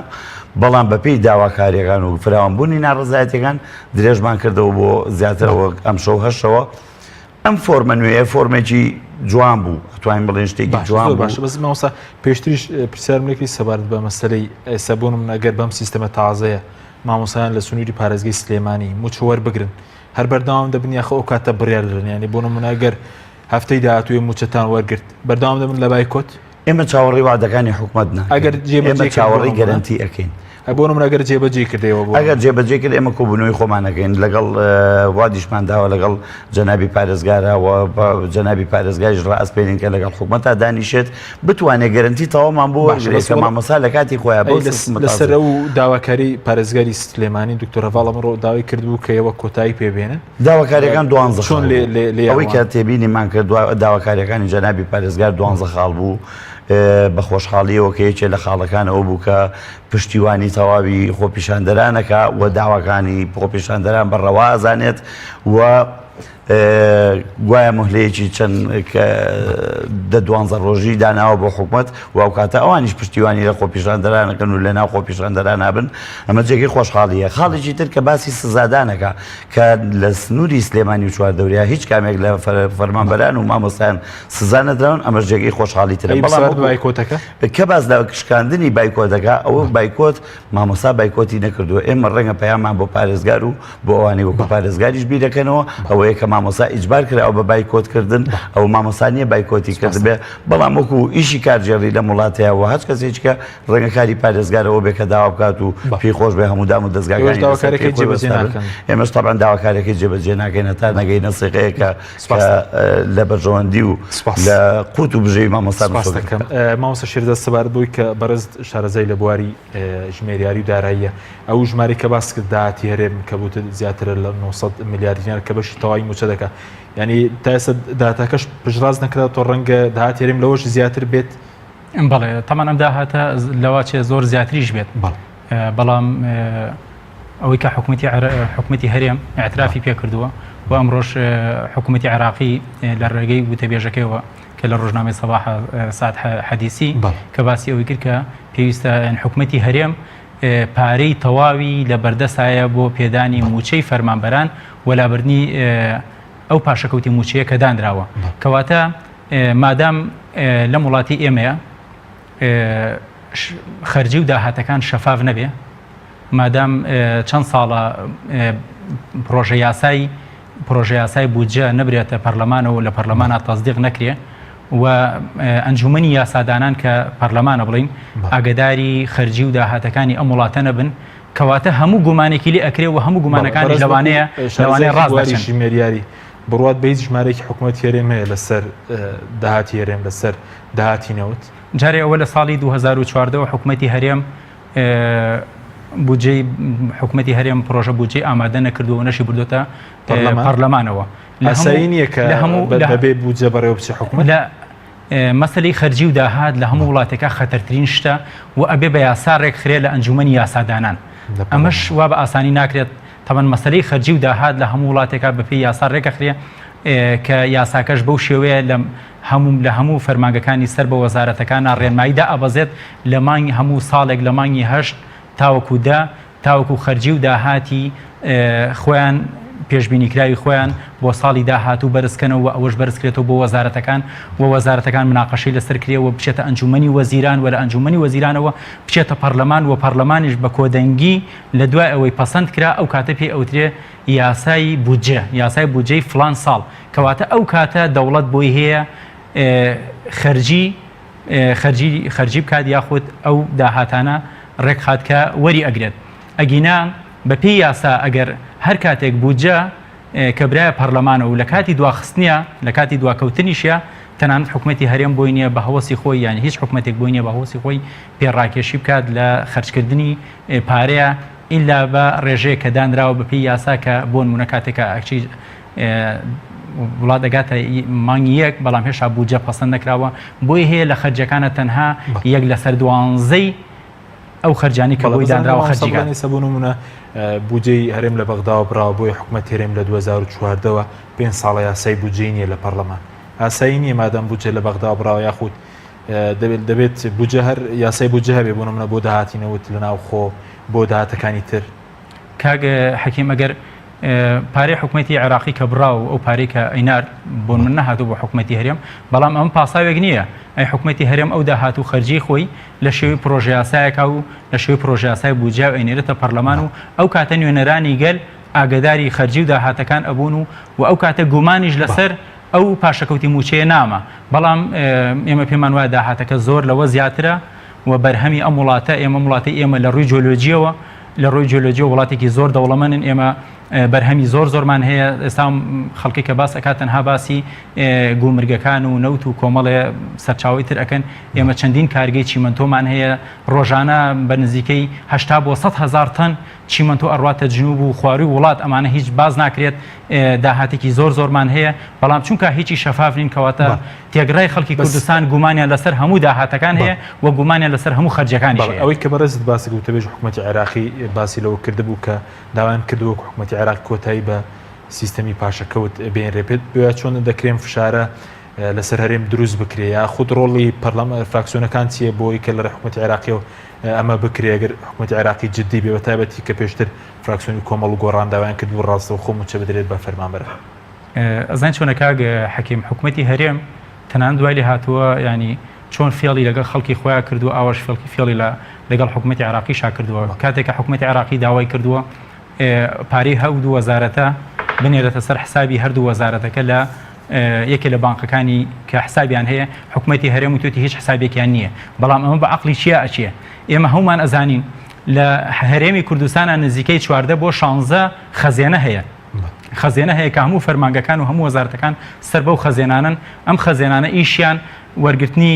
بەڵام بەپێی داواکاریەکان و فراوانبوونی ناڕەزایەتیەکان درێژمان کردەوە بۆ زیاترەوە ئەمشەو هەشتەوە ئەم فۆرمە نوێیە فۆرمێکی جوان بوو ئەتوانین بڵێن شتێکی جوان بوو. باشە بەس مامۆستا پێشتریش پرسیارم لێ کرد سەبارەت بە مەسەلەی ئێستا بۆ نمونە ئەگەر بەم سیستەمە تازەیە مامۆستایان لە سنووری پارێزگەی سلێمانی مووچە وەربگرن هەر بەردەوام دەبن یاخۆ ئەو کاتە بڕیار دەدەن یانی بۆ نمونە گەر هەفتەی داهاتووی مووچەتان وەرگرت بەردەوام دەبن لە بایکۆت؟ ئێمە چاوەڕێی وعدەکانی حکومەت ناکەین ئەگەر ئێمە چاوەڕێی گەرەنتی ئەکەین بۆ نمونە ئەگەر جێبەجێی کردەوە بۆ ئەگەر جێبەجێ کرد ئێمە کۆبوونەوەی خۆمان ئەکەین لەگەڵ وادیشمان داوە لەگەڵ جەنابی پارێزگارا و جەنابی پارێزگاریش ڕائەسپێرین کە لەگەڵ حکومەتا دانیشێت بتوانێت گەرەنتی تەواومان بۆ وەرگرێت کە مامۆستا لە کاتی خۆیان بەو سیستمە لەسەر ئەو داواکاری پارێزگاری سلێمانی دکتۆر هەڤاڵ ئەمڕۆ داوای کردبوو کە ئێوە کۆتایی پێ بێنن. داواکاریەکان دوانزە چۆن خاڵ لێ بوو. لێ لێ ئەوەی کە تێبینیمان کرد داواکاریەکانی جەنابی پارێزگار دوانزە خاڵ بوو بە خۆشحاڵیەوە کە یەکێ لە خاڵەکان ئەوە بوو کە پشتیوانی تەواوی خۆپیشاندەرانەکە و داواکانی خۆپیشاندەران بە ڕەوا ئەزانێت و گوایە مهلەیەکی چەند دە دوانزە ڕۆژی داناوە بۆ حکومەت و ئەو کاتە ئەوانیش پشتیوانی لە خۆپیشاندەرانەکەن و لە ناو خۆپیشاندەران نابن ئەمە جێگەی خۆشحاڵیە خاڵێکی تر کە باسی سزادانەکە کە لە سنووری سلێمانی و چواردەوریا هیچ کامێک لە فەرمانبەران و مامۆستایان سزا نەدراون ئەمەش جێگەی خۆشحاڵی ترە بەڵام بایکۆتەکە کە باس لە شکاندنی بایکۆتەکە ئەوە بایکۆت مامۆستا بایکۆتی نەکردووە ئێمە ڕەنگە پەیامان بۆ پارێزگار و بۆ ئەوانەی وەکو پارێزگاریش بیرەکەنەوە ئەوەیە کە مامۆستا ئیجبار کراوە بە بایکۆت کردن ئەو مامۆستا نییە بایکۆتی کردبێ بەڵام وەکو ئیشی کارگێڕی لەم وڵاتەیە و هەچ کەسێکی کە ڕەنگە کاری پارێزگارەوە بێ کە داوا بکات و پێی خۆش بێ هەموو دام و دەزگاکانی داواکاریەکەی جێبەجێ ناکەن ئێمەش تەبعەن داواکاریەکەی جێبەجێ ناکەین هەتا نەگەینە سیغەیەک کە لە بەرژەوەندی و لە قوت و بژێوی مامۆستا سپاس دەکەم مامۆستا شێرزاد سەبارەت بەوەی کە بەڕێزت شارەزای لە بواری ژمێریاری و داراییە ئەو ژمارەی کە باس کرد داهاتی هەرێم کە بوتت زیاترە لە 900 ملیار دینار کە بەشی تەواوی مووچە دەکات یعنی تا ئێستا داتاکەش پشتڕاست نەکراوەتەوە ڕەنگە داهاتی هەرێم لەوەش زیاتر بێت بەڵێ تەمان ئەم داهاتە لەوە چێ زۆر زیاتریش بێت بەڵام ئەوەی کە حکوومەتی حکوومەتی هەرێم اعترافی پێ کردووە و ئەمڕۆش حکوومەتی عێراقی لە ڕێگەی وتەبێژەکەیەوە کە لە ڕۆژنامەی سەباح سعد حەدیسی کە باسی ئەوەی کرد کە پێویستە حکوومەتی هەرێم پارەی تەواوی لە بەردەسایە بۆ پێدانی مووچەی فەرمانبەران و لابردنی ئەو پاشەکەوتی مووچەیە کە دانراوە کەواتە مادام لەم وڵاتی ئێمەیە خەرجی و داهاتەکان شەفاف نەبێ مادام چەند ساڵە پرۆژە یاسای پرۆژە یاسای بودجە نەبرێتە پەرلەمانەوە لە پەرلەمانە تەزدیق نەکرێ و ئەنجومەنی یاسادانان کە پەرلەمانە بڵین ئاگداری خەرجی و داهاتەکانی ئەم وڵاتە نەبن کەواتە هەموو گومانێکی لێ ئەکرێ و هەموو گومانەکانی لەوانەیە لەوانەیە ڕاست دەچن. ژمێریاری بڕوات بە هیچ ژمارەیەکی حکوومەت هەرێم هەیە لەسەر داهاتی هەرێم لەسەر داهاتی نەوت؟ جارێ ئەوە لە ساڵی 2014 حکوومەتی هەرێم بودجەی حکوومەتی هەرێم پرۆژە بودجەی ئامادە نەکردووە و نەشی بردۆتە پەرلەمانەوە. ئاسایی نییە کە هەموو بەبێ بودجە بەڕێوە بچێ حکوومەت؟ لە مەسەلەی خەرجی و داهات لە هەموو وڵاتێکا خەتەرترین شتە و ئەبێ بە یاسا ڕێکخرێ لە ئەنجوومەنی یاسادانان. ئەمەش وا بە ئاسانی ناکرێت تەبەن مەسەلەی خەرجی و داهات لە هەموو وڵاتێکا بەپێی یاسا ڕێکەخرێ کە یاساکەش بەو شێوەیە لە هەموو لە هەموو فەرمانگەکانی سەر بە وەزارەتەکانە ڕێنمایی دائەبەزێت لە مانگ هەموو ساڵێک لە مانگی هەشت تاوەکو دە تاوەکو خەرجی و داهاتی خۆیان پێشبینیکراوی خۆیان بۆ ساڵی داهاتوو بەرزکەنەوە و ئەوەش بەرزکرێتەوە بۆ وەزارەتەکان و وەزارەتەکان مناقەشەی لەسەر کرێ و بچێتە ئەنجومەنی وەزیران و لە ئەنجومەنی وەزیرانەوە بچێتە پەرلەمان و پەرلەمانیش بە کۆدەنگی لە دوای ئەوەی پەسەند کرا ئەو کاتە پێی ئەوترێ یاسای بودجە یاسای بودجەی فڵان ساڵ کەواتە ئەو کاتە دەوڵەت بۆی هەیە خەرجی خەرجی خەرجی بکات یاخود ئەو داهاتانە ڕێکخات کە وەری ئەگرێت ئەگینا بەپێی یاسا ئەگەر هەر کاتێک بودجە کە برایە پەرلەمانەوە و لە کاتی دواخستنیا لە کاتی دواکەوتنیشیا تەنانەت حکومەتی هەرێم بۆی نییە بە هەوەسی خۆی یان هیچ حکومەتێک بۆی نییە بە هەوەسی خۆی پێڕاکێشی بکات لە خەرجکردنی پارەیە ئیلا بە ڕێژەیەک کە دانراوە بەپێی یاسا کە بۆ نمونە کاتێکە ئەکچی وڵات دەگاتە مانگی یەک بەڵام هێشتا بودجە پەسەند نەکراوە بۆی هەیە لە خەرجەکانە تەنها یەک لەسەر دوانزەی ئەو خەرجانی کە بۆی دانراوە خەرجی کات. ئێستا بۆ نمونە بودجەی هەرێم لە بەغداوە براوە بۆیە حکومەت هەرێم لە 2014ەوە پێنج ساڵە یاسای بودجەی نییە لە پەرلەمان ئاسایی نییە مادام بودجە لە بەغداوە براوە یاخود دەبێت دەبێت بودجە هەر یاسای بودجە هەبێ بۆ نمونە بۆ داهاتی نەوت لە ناوخۆ بۆ داهاتەکانی تر. کاک حەکیم ئەگەر پارەی حکومەتی عێراقی کە بڕا و ئەو پارەی کە ئەینارد بۆ من نەهاتوو بۆ حکومەتی هەرێم بەڵام ئەمە پاساوێک نییە ئەی حکومەتی هەرێم ئەو داهات و خەرجی خۆی لە شێوەی پرۆژەیاسایەکە و لە شێوەی پرۆژەیاسای بودجە و ئەینێرێتە پەرلەمان و ئەو کاتە نوێنەرانی گەل ئاگداری خەرجی و داهاتەکان ئەبوون و و ئەو کاتە گومانیش لەسەر ئەو پاشەکەوتی مووچەیە ناما بەڵام ئێمە پێمان وایە داهاتەکە زۆر لەوە زیاترە و بەرهەمی ئەم وڵاتە ئێمە وڵاتی ئێمە لە ڕووی جۆلۆجیەوە لە ڕووی جیۆلۆجیەوە وڵاتێکی زۆر دەوڵەمەنن ئێمە بەرهەمی زۆر زۆرمان هەیە ئێستا خەڵکی کە باس ئەکات تەنها باسی گومرگەکان و نەوت و کۆمەڵێ سەرچاوی تر ئەکەن ئێمە چەندین کارگەی چیمەنتۆمان هەیە ڕۆژانە بە نزیکەی 80 بۆ 100 هزار تەن چیمەنتۆ ئەڕواتە جنوب و خواروی وڵات ئەمانە هیچ باز ناکرێت داهاتێکی زۆر زۆرمان هەیە بەڵام چونکە هیچی شەفاف نین کەواتە تێگڕای خەڵکی کوردستان گومانیان لەسەر هەموو داهاتەکان هەیە و گومانیان لەسەر هەموو خەرجیەکانیش هەیە. ئەوەی کە بەڕێزت باسی کرد وتەبێژی حکومەتی عێراقی باسی لەوە کردبوو کە داوایان کردووە کە حکومەتی عێراق کۆتایی بە سیستەمی پاشەکەوت بێنرێ پێت بۆیە چۆن دەکرێن فشارە لەسەر هەرێم دروست بکرێ یاخود ڕۆڵی پەرلەمان فراکسیۆنەکان چییە بۆی کە لە ڕێی حکومەتی عێراقیەوە ئەمە بکرێ گەر حکومەتی عێراقی جددی بێ بە تایبەتی کە پێشتر فراکسیۆنی کۆمەڵ و گۆڕان داوایان کردبوو ڕاستەوخۆ مووچە بدرێت بە فەرمانبەران. ئەزانی چۆنە کاک حەکیم حکومەتی هەرێم تەنانەت وای لێ هاتووە یانی چۆن فێڵی لەگەڵ خەڵکی خۆیان کردووە ئاواش فێڵکی فێڵی لە لەگەڵ حکومەتی عێراقیشا کردووە کاتێک کە حکومەتی عێراقی داوای کردووە پارەی هەردوو وەزارەتە بنێرێتە سەر حسابی هەردوو وەزارەتەکە لە یەکێ لە بانقەکانی کە حسابیان هەیە حکومەتی هەرێم وتوتی هیچ حسابێکیان نییە بەڵام ئەمە بە عقلی چیا ئەچێ ئێمە هەمومان ئەزانین لە هەرێمی کوردستانە نزیکەی 14 بۆ 16 خەزێنە هەیە خەزێنە هەیە کە هەموو فەرمانگەکان و هەموو وەزارەتەکان سەر بەو خەزێنانەن، ئەم خەزێنانە ئیشیان وەرگرتنی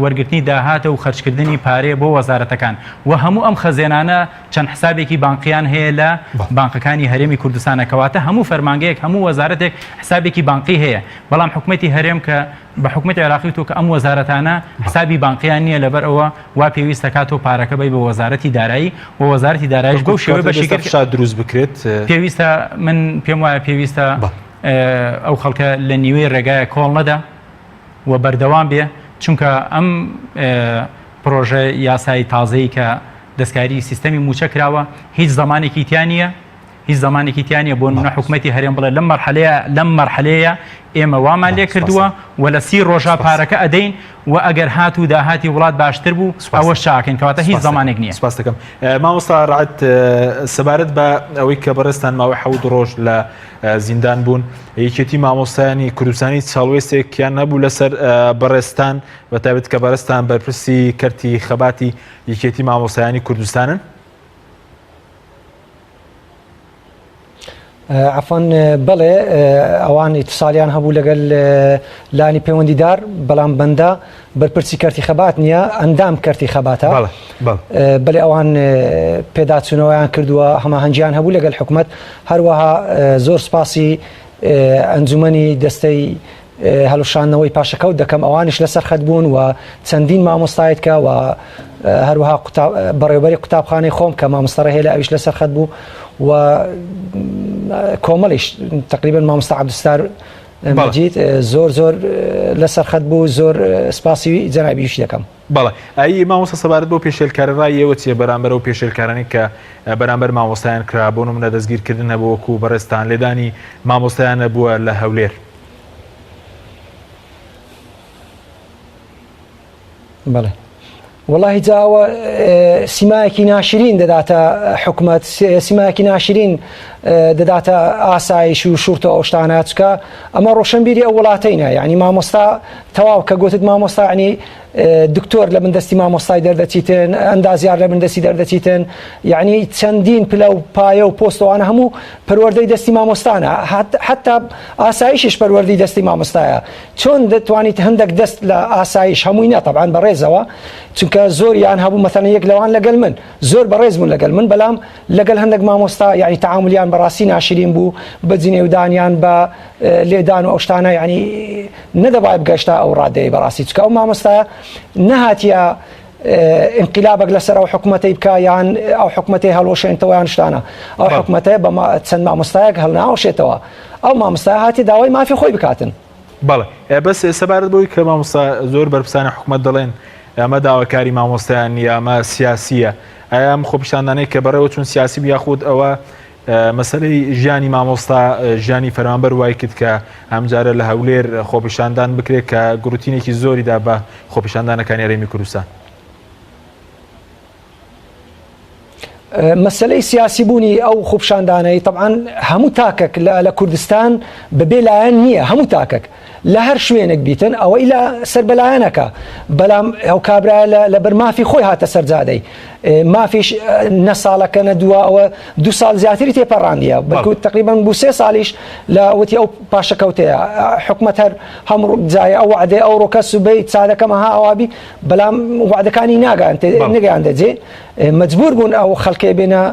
وەرگرتنی داهاتە و خەرجکردنی پارەیە بۆ وەزارەتەکان و هەموو ئەم خەزێنانە چەند حسابێکی بانقیان هەیە لە بانقەکانی هەرێمی کوردستانە کەواتە هەموو فەرمانگەیەک هەموو وەزارەتێک حسابێکی بانقی هەیە بەڵام حکومەتی هەرێم کە بە حکومەتی عێراقی وتووە کە ئەم وەزارەتانە حسابی بانقیان نییە لەبەر ئەوە وا پێویست دەکات تۆ پارەکە بەی بە وەزارەتی دارایی و وەزارەتی دارایش بەو شێوەیە بەشی کرد فشار دروست بکرێت پێویستە من پێم وایە پێویستە ئەو خەڵکە لە نیوەی ڕێگایە کۆڵ نەدا و بەردەوام بێ چونکە ئەم پرۆژە یاسایی تازەی کە دەستکاری سیستەمی موچە کراوە هیچ زمانێکی تیا نییە هیچ زەمانێکی تیا نیە بۆ نمونە حکومەتی هەرێم بڵێ لەم مەرحەلەیە لەم مەرحەلەیە ئێمە وامان لێ کردووە و لە سی ڕۆژا پارەکە ئەدەین و ئەگەر هات و داهاتی وڵات باشتر بوو ئەوەش چاکەین کەواتە هیچ زەمانێک نییە. سپاس دەکەم مامۆستا ڕەعد سەبارەت بە ئەوەی کە بەڕێزتان ماوەی حەوت ڕۆژ لە زیندان بوون یەکێتی مامۆستایانی کوردستانی چ هەڵوێستێکیان هەبوو لەسەر بەڕێزتان بە تایبەت کە بەڕێزتان بەرپرسی کەرتی خەباتی یەکێتی مامۆستایانی کوردستانن؟ عەفوەن بەڵێ ئەوان ئیتسالیان هەبوو لەگەل لانی پەیوەندیدار بەڵام بەندە بەرپرسی کەرتی خەبات نییە ئەندام کەرتی خەباتە بەێ ئەوان پێداچوونەوەیان کردووە هەماهەنگیان هەبوو لەگەل حکومت هەروەها زۆر سپاسی ئەنجومەنی دەستەی. هەڵوشاندنەوەی پاشەکەوت دەکەم ئەوانیش لەسەر خەت بوون و چەندین مامۆستایت کە و هەروەها بەڕێوبەری قوتابخانەی خۆم کە مامۆستا ڕێهێلە ئەویش لەسەر خەت بوو و کۆمەڵیش تقریبا مامۆستا عەبدولستار مەجید زۆر زۆر لەسەر خەت بوو زۆر سپاسی جەنابیش دەکەم. بەڵێ ئەی مامۆستا سەبارەت بەو پێشێلکارە ڕای ئێوە چیە بەرامبەر ئەو پێشێلکارانەی کە بەرامبەر مامۆستایان کرا بۆ نمونە دەستگیرکردن هەبوو وەکو بەڕێزتان لێدانی مامۆستایان هەبووە لە هەولێر؟ بەڵێ وەڵاهی جا ئەوە سیمایەکی ناشرین دەداتە حکومەت سیمایەکی ناشرین دەداتە ئاسایش و شورتە ئەو شتانە چکە ئەمە ڕۆشنبیری ئەو وڵاتەینە یعنی مامۆستا تەواو کە گوتت مامۆستا عنی دکتۆر لە من دەستی مامۆستای دەردەچیتن ئەندازیار لە من دەستی دەردەچیتن یعنی چەندین پلە و پایە و پۆستەوانە هەموو پەروەردەی دەستی مامۆستانە حتا ئاسایشیش پەروەردەی دەستی مامۆستایە چۆن دەتوانیت هەندێک دەست لە ئاسایش هەمووی نا تەبعەن بەڕێزەوە چونکە زۆریان هەبوو مەسەلەن یەک لەوان لەگەل من زۆر بەڕێز بوون لەگەل من بەلام لەگەل هەندێک مامۆستا یعنی تەعامولیان بەڕاستی ناشرین بوو بە جنێودانیان بە لێدان و ئەو شتانە یعنی نەدەبای بگەشتا ئەو ڕادەیە بەڕاستی چونکە ئەو مامۆستا نەهاتیە ئینقلابێک لەسەر ئەو حکومەتەی بکە یان ئەو حکومەتەی هەڵوەشێنتەوە یان شتانە ئەو حکومەتە بە چەند مامۆستایەک هەڵناوەشێتەوە ئەو مامۆستا هاتی داوای مافی خۆی بکاتن. بەڵێ بەس سەبارەت بەوەی کە مامۆستا زۆر بەرپرسانی حکومەت دەڵێن ئەمە داواکاری مامۆستایان نییە ئەمە سیاسیە ئایا ئەم خۆپیشاندانەی کە بەڕێوە چون سیاسی بوو یاخود ئەوە مەسەلەی ژیانی مامۆستا ژیانی فەرمانبەر وای کرد کە ئەمجارە لە هەولێر خۆپیشاندان بکرێت کە گوڕوتینێکی زۆری دا بە خۆپیشاندانەکانی هەرێمی کوردستان. مەسەلەی سیاسی بوونی ئەو خۆپیشاندانەی تەبعەن هەموو تاکەک لە کوردستان بەبێ لایەن نییە هەموو تاکەک لە هەر شوێنێک بیتن ئەوە ئیلا سەر بەلایەنەکە بەلام ئەو کابرایە لەبەر مافی خۆی هاتە سەرجادەی مافیش نە ساڵەکە نە دووە ئەوە دو ساڵ زیاتری تێپەڕاندیە بەڵکو تقریبا بوو سێ ساڵیش لە وتی ئەو پاشەکەوتەیە حکومەت هەر هەموو جای ئەو وعدەی ئەو ڕۆکە سوبەی چادەکەمە ها ئەوابی بەلام وعدەکانی ناگەیان نەگەیاندە جێ مەجبور بوون ئەو خەڵکێ بێنە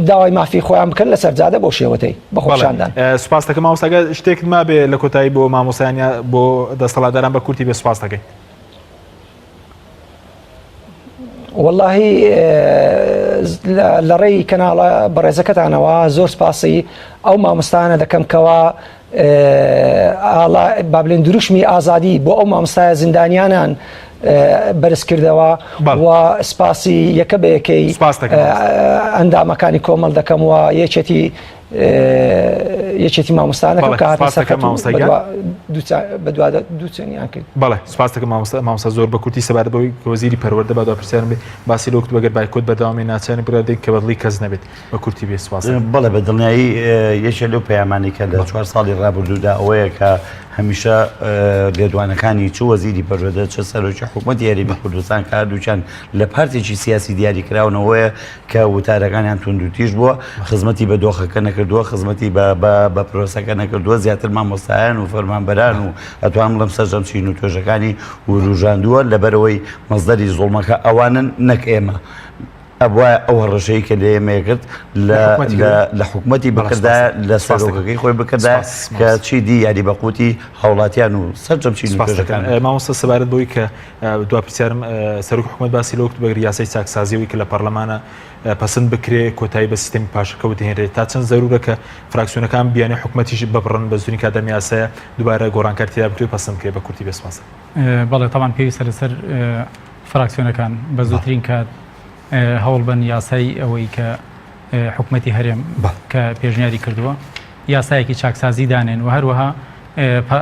داوای مافی خۆیان بکەن لەسەر جادە بۆ شێوەتەی بە خۆپیشاندان. سوپاس دەکەم مامۆستا گەر شتێکت مابێ لە کۆتایی بۆ مامۆستایان یا بۆ دەستەڵاتداران بە کورتی بێ سوپاس دەکەین. وەڵاهی لە ڕێی کەناڵە بەڕێزەکەتانەوە زۆر سپاسی ئەو مامۆستایانە دەکەم کەوا ئاڵا با بڵێن دروشمی ئازادی بۆ ئەو مامۆستایە زیندانیانان بەرز کردەوە و سپاسی یەکە بە یەکەی ئەندامەکانی کۆمەڵ دەکەم و یەکێتی یەکێتی مامۆستایان دەکەم کە هاتنە سەر خەت و بەدوا دووچەنیان کرد. بەڵێ سپاس دەکەم مامۆستا مامۆستا زۆر بە کورتی سەبارەت بەوەی کە وەزیری پەروەردە با دوا پرسیارم بێ باسی لەوە کرد ئەگەر بایکۆت بەردەوام بێ ناچارین بڕیار بدەین کە بەدڵی کەس نەبێت بە کورتی بێ سپاس دەکەم. بەڵێ بە دڵنیایی یەکێ لەو پەیامانەی کە لە چوار ساڵی ڕابردوودا ئەوەیە کە هەمیشە لێدوانەکانی چ وەزیری پەروەردە چ سەرۆکی حکوومەتی هەرێمی کوردستان کە هەردووکیان لە پارتێکی سیاسی دیاریکراونەوەیە کە وتارەکانیان توندوتیژ بووە، خزمەتی بە دۆخەکە نەکردووە، خزمەتی بە بە بە پرۆسەکە نەکردووە، زیاتر مامۆستایان و فەرمانبەران و ئەتوانم بڵێم سەرجەم چین و توێژەکانی وروژاندووە، لەبەرئەوەی مەسدەری زوڵمەکە ئەوانن نەک ئێمە. ئەبوایە ئەو هەڕەشەی کە لە ئێمەی کرد لە لە لە حکومەتی بکردایە، لە سەرۆکەکەی خۆی بکردایە کە چیدی یاری بە قوتی هاوڵاتیان و سەرجەم چین و توێژەکان. مامۆستا سەبارەت بەوەی کە دوا پرسیارم سەرۆکی حکومەت باسی لەوە کرد بەگەر یاسای چاکسازیەوەی کە لە پەرلەمانە پەسند بکرێ کۆتایی بە سیستەمی پاشەکەوت دەهێنرێت تا چەند زەرورە کە فراکسیۆنەکان بیانێ حکومەتیش ببڕن بە زووترین کات ئەم یاسایە دووبارە گۆڕانکاری تێدا بکرێ و پەسند بکرێ بە کورتی بێ سپاس. بەڵێ تەبعەن پێویستە لەسەر فراکسیۆنەکان بە زووترین کات هەوڵ بەن یاسای ئەوەی کە حکومەتی هەرێم کە پێشنیاری کردووە یاسایەکی چاکسازی دانێن و هەروەها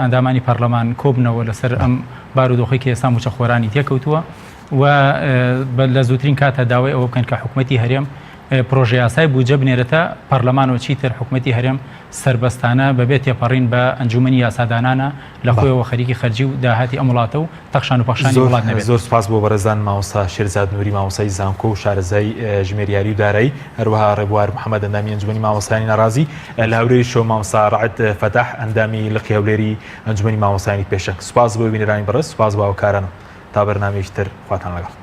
ئەندامانی پەرلەمان کۆبنەوە لەسەر ئەم بارودۆخەی کە ئێستا مووچەخۆرانی تێکەوتووە و لە زووترین کاتە داوای ئەوە بکەن کە حکومەتی هەرێم پرۆژە یاسای بودجە بنێرێتە پەرلەمان و چیتر حکومەتی هەرێم سەربەستانە بەبێ تێپەڕین بە ئەنجومەنی یاسادانانە لە خۆیەوە خەریکی خەرجی و داهاتی ئەم وڵاتە و تەخشان و پەخشانی وڵات نەبێت. زۆر سوپاس بۆ بەڕێزان مامۆستا شێرزاد نوری مامۆستای زانکۆ و شارەزای ژمێریاری و دارایی، هەروەها ڕێبوار محەمەد ئەندامی ئەنجومەنی مامۆستایانی ناڕازی، لە هەولێریشەوە مامۆستا ڕەعد فەتاح ئەندامی لقی هەولێری ئەنجومەنی مامۆستایانی پێشەنگ. سوپاس بۆ بینەرانی بەڕێز، سوپاس بۆ هاوکارانم. تا بەرنامەیەکی تر خواتان لەگەڵ.